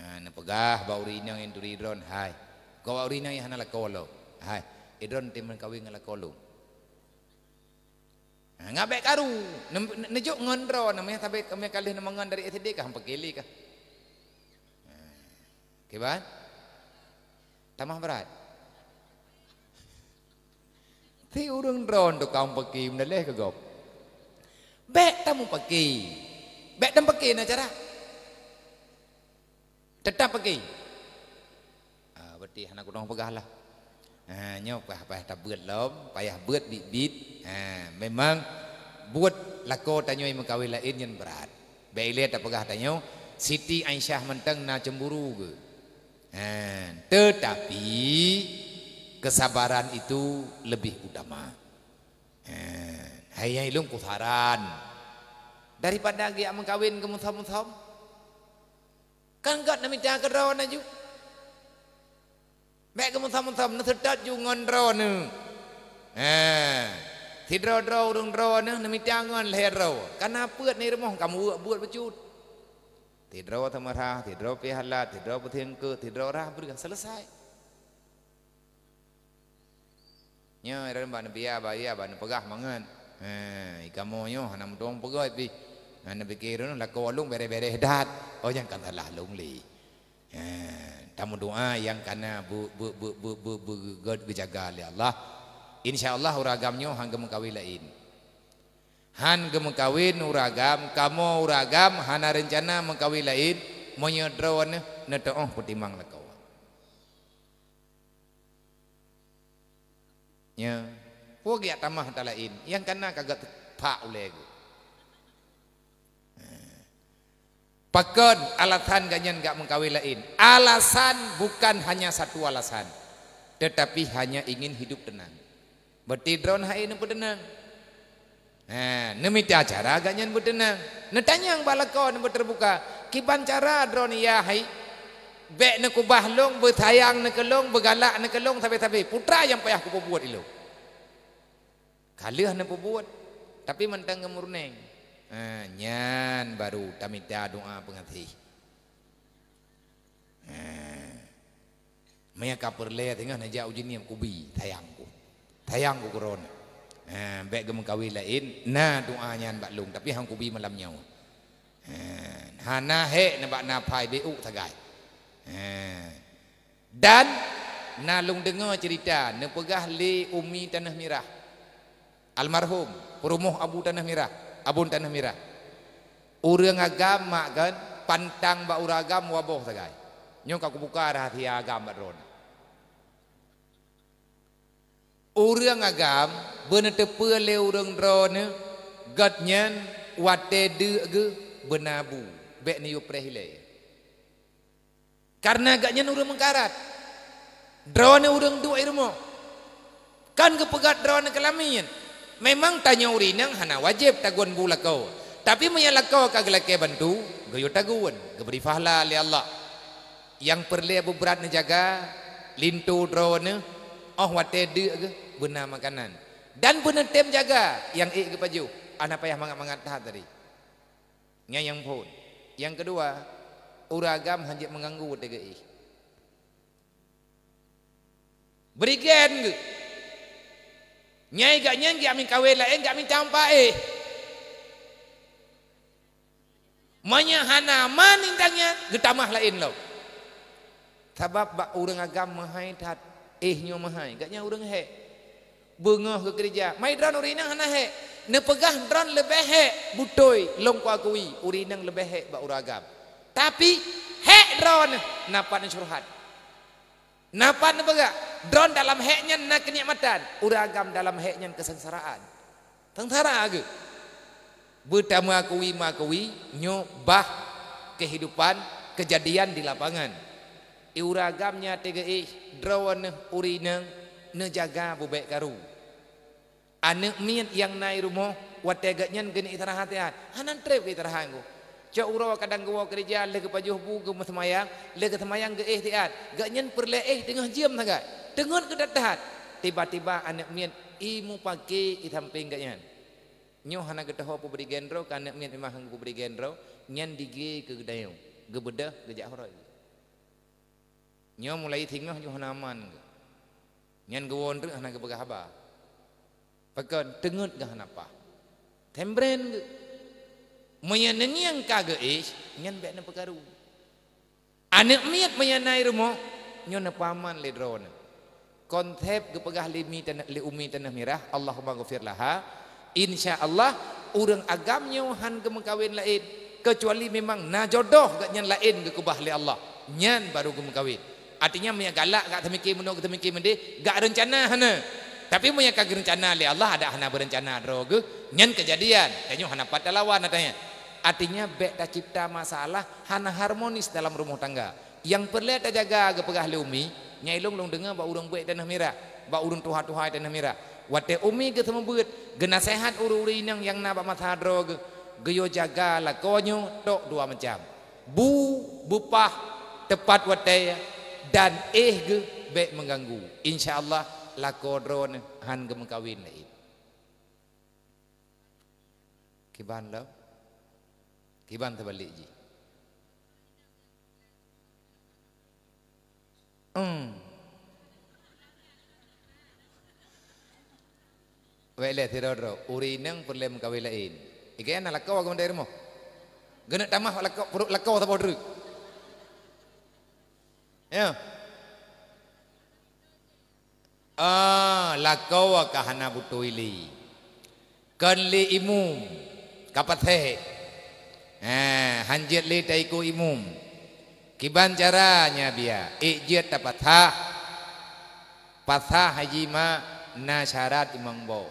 Ha, neupeugah bak ureuëng inong nyang turi droeneuh, "Hai, keu bak ureuëng inong nyang hana lakoe lom, hai, droeneuh teumeung kawen ngon lakoe lôn." Ha, ngat bék karu, ne-, ne-, neujok ngon droeneuh, meusabe kami ka lheueh neumangon dari S D kah, paké lé kah. Ha, kiban? Tamah brat. Si ureuëng droeneuh tukang paké meudaleh keu gob. Bék tameupaké. Bék tameupaké na cara. Teutap paké. Ah, berarti hana kudong peugah lah. Ha, nyoe payah, payah tabeuet lom, payah beuet biet-biet. Ha, memang buet lakoe tanyoe meukawen laén nyan brat. Bék ilée tapeugah tanyoe, Siti Aisyah mantong na cemburu geuh. Ha, tetapi kesabaran itu lebih utama. Ha, hai nyang ilôn kusaran. Daripada geujak meukawen keu musom-musom. Kan gét neumita keu droeneuh ju. Bék keu musom-musom, neuseutôt ju ngon droeneuh. Ha, sidroe-droe ureuëng droeneuh neumita ngon lhée droe. Kana peuet ni rumoh kamu buet-buet bacut. Sidroe teumeurah, sidroe pih halat, sidroe peusiengkeuk, sidroe rhah breueh, selesai. Nyoe, ureuëng bak neubia, bak ia, bak neupeugah mangat. He, ikamoe nyoe hana meutueng peugah pih. Hana pikée droeneuh lakoe lôn bereh-bereh that. Oh, nyang ka salah lôn lé. He, tameudoa nyang kana bu-, bu-, geujaga lé Allah. Insya Allah ureuëng agam nyoe han geumeukawen laén. Han geumeukawen ureuëng agam, kamoe ureuëng agam hana reuncana meukawen laén, meunyoe droeneuh neuteuoh peutimang lakoe. Nya, peue geujak tamah ata laén, nyang kana ka geuteupah ulée geuh. Pakon alasan gobnyan geujak meukawen laén? Alasan bukan hanya satu alasan, tetapi hanya ingin hidup tenang. Berarti droeneuh hai neupeuteunang. Ha, neumita cara gobnyan beuteunang. Neutanyong bak lakoe neubeuteubuka, "Kiban cara droeneuh ya hai? Bék neukeubah lôn, beusayang neuh keu lôn, beugalak neuh keu lôn sabe-sabe. Peue teuma nyang payah kupeubuet ilôn?" Ka lheueh neupeubuet, tapi mantong ngon murnéng. Ha, nyan baru tamita doa peungaséh. Ha. Meunyo ka peureulée teungoh neujak ujeuen nyan kubi, sayang ku. Sayang ku keu droeneuh. Ha, bék geumeukawen laén, na doa nyan bak lôn, tapi han kubi malam nyoe. Ha, hana hék na bak na phai bék sagai. Ha. Dan na lôn deungoe ceurita neupeugah lé Umi Taneuh Mirah. Almarhum, peurumoh Abu Taneuh Mirah, Abon Taneuh Mirah. Ureuëng agam mak kan pantang bak ureuëng agam waboh sagai. Nyoe ka kubuka rahsia agam bak droeneuh. Ureuëng agam beuneuteupeu lé ureuëng droeneuh, gobnyan watée deuk geuh beuna bu, bék neuyue preh ilée. Kareuna gobnyan ureuëng meukarat. Droeneuh ureuëng duek i rumoh. Kan geupeugah droeneuh keu lamiet. Memang tanyoe ureuëng inong hana wajéb tagon bu lakoe. Tapi meunyoe lakoe ka geulakée bantu, geuyue tagon, geubri pahala lé Allah. Nyang peureulée beubrat neujaga, linto droeneuh, óh watée deuk geuh beuna makanan. Dan beuneutem jaga nyang ék geupajoh, hana payah mangat-mangat that tadi. Nyan nyang phon. Nyang keudua, ureuëng agam hanjeuet meuganggu watée geuéh. Bri gen geuh. Nyai gobnyan geujak meukawen laén, geujak mita meupaéh. Meunyoe hana man intan nyan, geutamah laén lom. Sabab bak ureuëng agam meuhai that, éh nyoe meuhai, gobnyan ureuëng hék. Beungoh geukeureuja, mai droeneuh ureuëng inong hana hék. Neupeugah droeneuh leubeh hék, beutôi lôn kuakui ureuëng inong leubeh hék bak ureuëng agam. Tapi, hék droeneuh na pat neucurhat. Na pat neupeugah, droeneuh dalam hék nyan na keunikmatan, ureuëng agam dalam hék nyan keusengsaraan. Sengsara geuh. Beutameuakui-meuakui nyoe bah kehidupan keujadian di lapangan. Di ureuëng agam nyan teuga éh droeneuh ureuëng inong neujaga beubék karu. Aneuëk miet nyang na i rumoh watée gobnyan geuneuk istirahat siat, hana treb keu istirahat geuh. Cok uroe kadang geuwoe keureuja lheueh geupajoh bu geumeuseumayang, lheueh geuseumayang geuéh siat. Gobnyan peureulée éh teungoh jeuem sagai. Teungeut geuh that-that. Tiba-tiba aneuëk miet i mupake i sampéng gobnyan. Nyoe hana geutoho peubri gendro, ka aneuëk miet memang han geupeubri gendro, nyan digée keu geudayong, geubeudôh geujak horoi. Nyoe mulai singoh nyoe hana aman geuh. Nyan geuwoe treuk hana geupeugah haba. Pakon teungeut geuh hana paih. Tembren geuh. Meunyoe neungieng ka geuéh, nyan bék neupeukaru. Aneuëk miet meunyoe na i rumoh, nyoe neupeuaman lé droeneuh. Konsep geupeugah lé mi taneuh, lé Umi Taneuh Mirah, Allahumma ghafir laha, insya Allah, ureuëng agam nyoe han geumeukawen laén, keucuali memang na jodoh gobnyan laén geukeubah lé Allah, nyan baru geumeukawen. Artinya, meunyoe galak gak teumiki meunoe, teumiki meudeh, gak reuncana hana. Tapi meunyoe ka geurencana lé Allah, adak hana beurencana droe geuh, nyan keujadian. Tanyoe hana pat talawan, artinya. Artinya, bék tacipta masalah hana harmonis dalam rumoh tangga. Nyang peureulée tajaga geupeugah lé Umi, nyai lôn, lôn deungoe bak ureuëng buet Taneuh Mirah, bak ureuëng tuha-tuha Taneuh Mirah. Watée Umi geuseumeubeuet, geunaseuhat ureuëng-ureuëng inong nyang na bak masa droe geuh, geuyue jaga lakoe nyoe tok dua macam. Bu beupah teupat watée dan éh geuh bék meuganggu. Insya Allah, lakoe droeneuh han geumeukawen laén. Kiban lom? Kiban teubalek jih? Em. Wék lé sidroe-droe, ureuëng inong peureulée meukawen laén. Ikeu na lakoe keumantöng rumoh. Geuneuk tamah lakoe, peuruek lakoe saboh treuk. Ya. Ah, lakoe ka hana beutôi lé. Kon lé imum, ka paséh. Ha, han jeuet lé taikot imum. Kiban cara nyan biya, ék jeuet tapaséh. Paséh haji mak na syarat limong boh.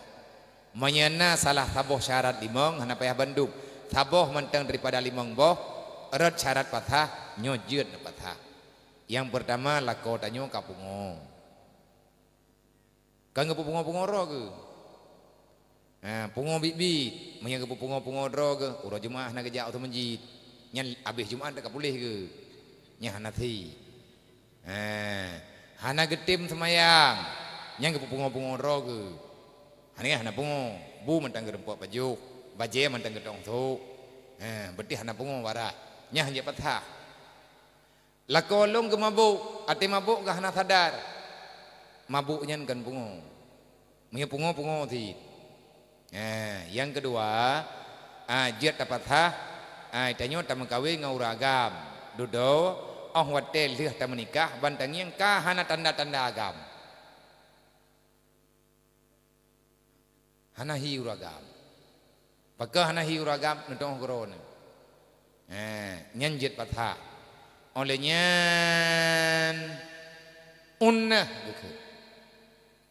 Meunyoe na salah saboh syarat limong, hana payah bandum. Saboh mantong daripada limong boh, rot syarat paséh, nyoe jeuet neupaséh. Nyang peurtama, lakoe tanyoe ka pungo. Kon geupeupungo-pungo droe geuh. Ha, pungo biet-biet. Meunyoe geupeupungo-pungo droe geuh, uroe Jumat hana geujak u meujid. Nyan abéh Jumat ka puléh geuh. Nyan hana sép. Ha, hana geutem seumayang. Nyan geupeupungo-pungo droe geuh. Hana, hana pungo. Bu mantong geurumpok pajoh. Bajée mantong geutong sôk. Ha, beutih hana pungo barat. Nyan han jeuet paséh. Lakoe lôn geumabök, até mabök geuh hana sadar. Mabök nyan kon pungo. Meunyoe pungo, pungo cit. Eh, nyang keudua, ah, jeuet tapathah, ah, tanyoe tameukawen ngon ureueng agam. Dudoe, óh watée lheueh tameunikah, ban tangieng ka hana tanda-tanda agam. Hana hi ureueng agam. Pakon hana hi ureueng agam, neutu'oh keudroe nyoe. Eh, nyan jeuet pathah. Óh lheueh nyan, unnah geukheun.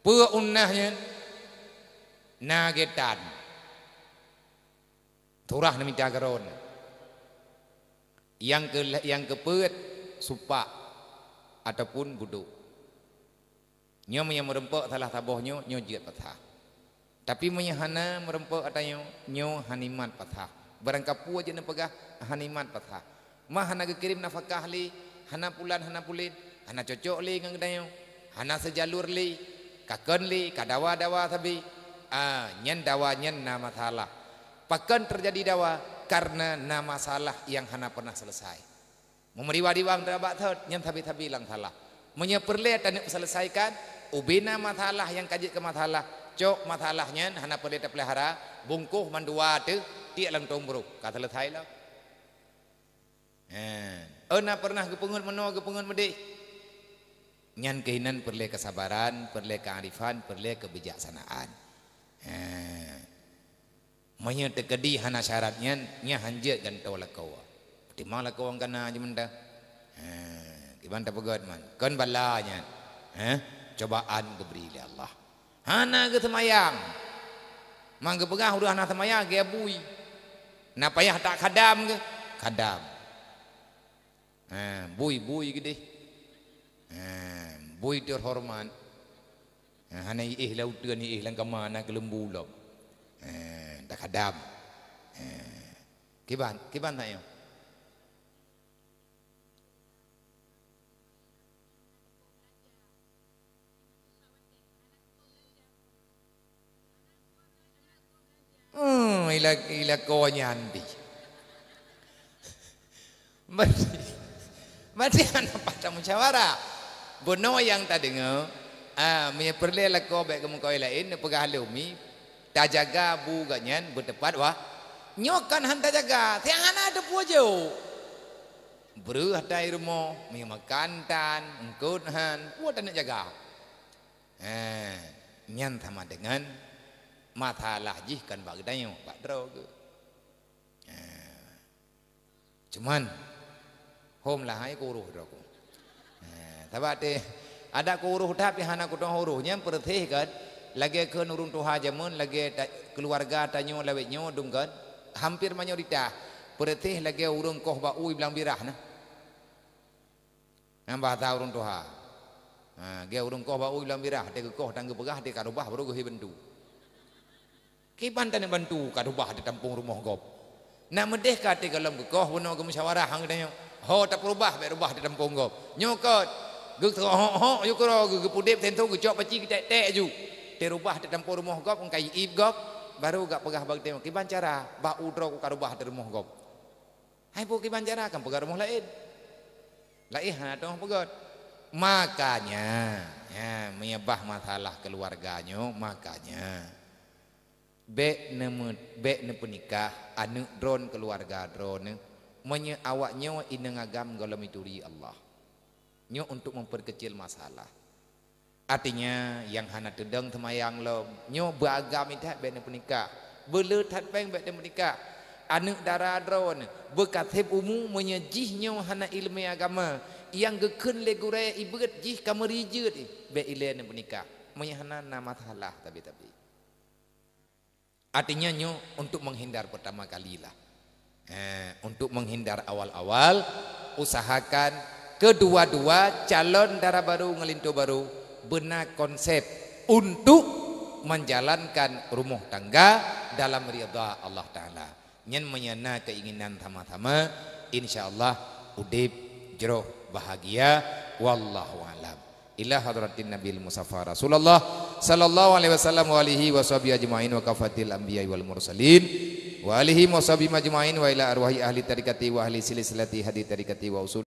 Peue unnah nyan? Na geutan. Turah neumita keudroe nyoe. Nyang keu-, nyang keupeuet supak ataupun budok. Nyoe meunyoe meureumpok salah saboh nyoe, nyoe jeuet pathah. Tapi meunyoe hana meureumpok ata nyoe, nyoe hanimat pathah. Barangkapeue jeuet neupeugah hanimat pathah. Mah hana geukirém nafakah lé, hana pulan, hana pulen, hana cocok lé ngon geutanyoe, hana seujalur lé, ka kon lé, ka dawa-dawa sabe. Ah, nyan dawa nyan na masalah. Pakon teujadi dawa? Kareuna na masalah nyang hana pernah selesai. Meumeriwa-riwa teubak thot, nyan sabe-sabe lam salah. Meunyoe peureulée taneuk seuleusaikan, ubena masalah nyang ka jeuet keu masalah, cok masalah nyan hana peureulée tapeulihara, bungkôh mandua teuh, tiek lam tueng brôk, ka seuleusai lom. Hé, oh na pernah geupeungeut meunoe, geupeungeut meudeh. Nyan keuhinan peureulée keusabaran, peureulée keuarifan, peureulée keubijaksanaan. Hé. Meunyoe teukeudi hana syarat nyan, nyan hanjeuet gantoe lakoe. Timang lakoe nyang kana jeuet mantong. Ha, kiban tapeugét man. Kon bala nyan. Ha? Cobaan geubri lé Allah. Hana geuseumayang. Man geupeugah ureuëng hana seumayang, geu bui. Na payah that khadam geuh? Khadam. Ha, bui-bui keudeh. Ha, bui teuhoreumat. Ha, hana iéh lam uteuen, iéh lam kama, na keuleumbu lom. Ha, takhadam. Ha. Kiban, kiban tanyoe. Hmm, ila, ila ko nyan di. Berarti, berarti hana patah musyawarah. Bunoe nyang tadeungoe, ah, meunyoe peureulée lakoe bék geumeukawen laén, neupeugah lé umi, tajaga bu geuh nyan beuteupat wah. Nyoe kan han tajaga, siat hana teupeue jok. Breueh tai rumoh, meunyoe makan tan, eungkot han, peue taneuk jaga. Eh, nyan sama dengan masalah jih kan bak geutanyoe, bak droe geuh. Eh, cuman, hom lah hai kuruh droe ku. Eh, sabab teuh, adak kuruh that pih hana kutoh uruh, nyan peureuséh kan, lagée kheun ureuëng tuha jameun, lagée ta-, keuluwarga tanyoe lawét nyoe dum kan, hampir mayoritas, peureuséh lagée ureuëng koh bak ui blang birah nah. Nyan bahasa ureuëng tuha. Ha, geu ureuëng koh bak ui lam birah, teuh geukoh dan geupeugah, teuh ka rubah, baru geuhi bantu. Kiban taneuk bantu, ka rubah teuh tampông rumoh gob. Nak meudeh ka teuh gohlom geukoh, bunoe geumusyawarah ngon geutanyoe. Ho tapeurubah, bék rubah teuh tampông gob. Nyoe kot, geuhok-hok ju keudroe, geu-, geupudeb sentoh, geucok paci, geutek-tek ju. Teuh rubah teuh tampông rumoh gob, ngon ka iéb gob, baru gak peugah bak geutanyoe, kiban cara, bak u droe ku ka rubah teuh rumoh gob. Hai peue kiban cara kan peugah rumoh laén. Laén hana teuh peugét. Makanya, ya, meunyoe bah masalah keuluwarga nyoe, makanya bék neumeu-, bék neupeunikah aneuëk droen keuluwarga droeneuh meunyoe awak nyoe inong agam gohlom ituri Allah. Nyoe untuk memperkecil masalah. Artinya, nyang hana teudong teumayang lom, nyoe beuagam that bék neupeunikah, beuleueh that péng bék neupeunikah. Aneuëk dara droeneuh beukaseb umu meunyoe jih nyoe hana iéleumé agama, nyang geukheun lé gurée ibeuet jih ka meuri jeuet, bék ilée neupeunikah. Meunyoe hana na masalah tabi-tabi. Artinya nyoe untuk menghindar pertama kali lah. Eh, untuk menghindar awal-awal, usahakan kedua-dua calon dara barô ngon linto barô beuna konsep untuk menjalankan rumoh tangga dalam ridha Allah Taala. Nyan meunyoe na keinginan sama-sama, insya Allah udeb jroh bahagia. Wallahu a'lam. Ila hadratin Nabil Mustafa Rasulullah sallallahu alaihi wasallam wa alihi wa sahbihi ajma'in wa kafatil anbiya wal mursalin wa alihi wa sahbihi ajma'in wa ila arwahi ahli tarikati wa ahli silsilati hadi tarikati wa usul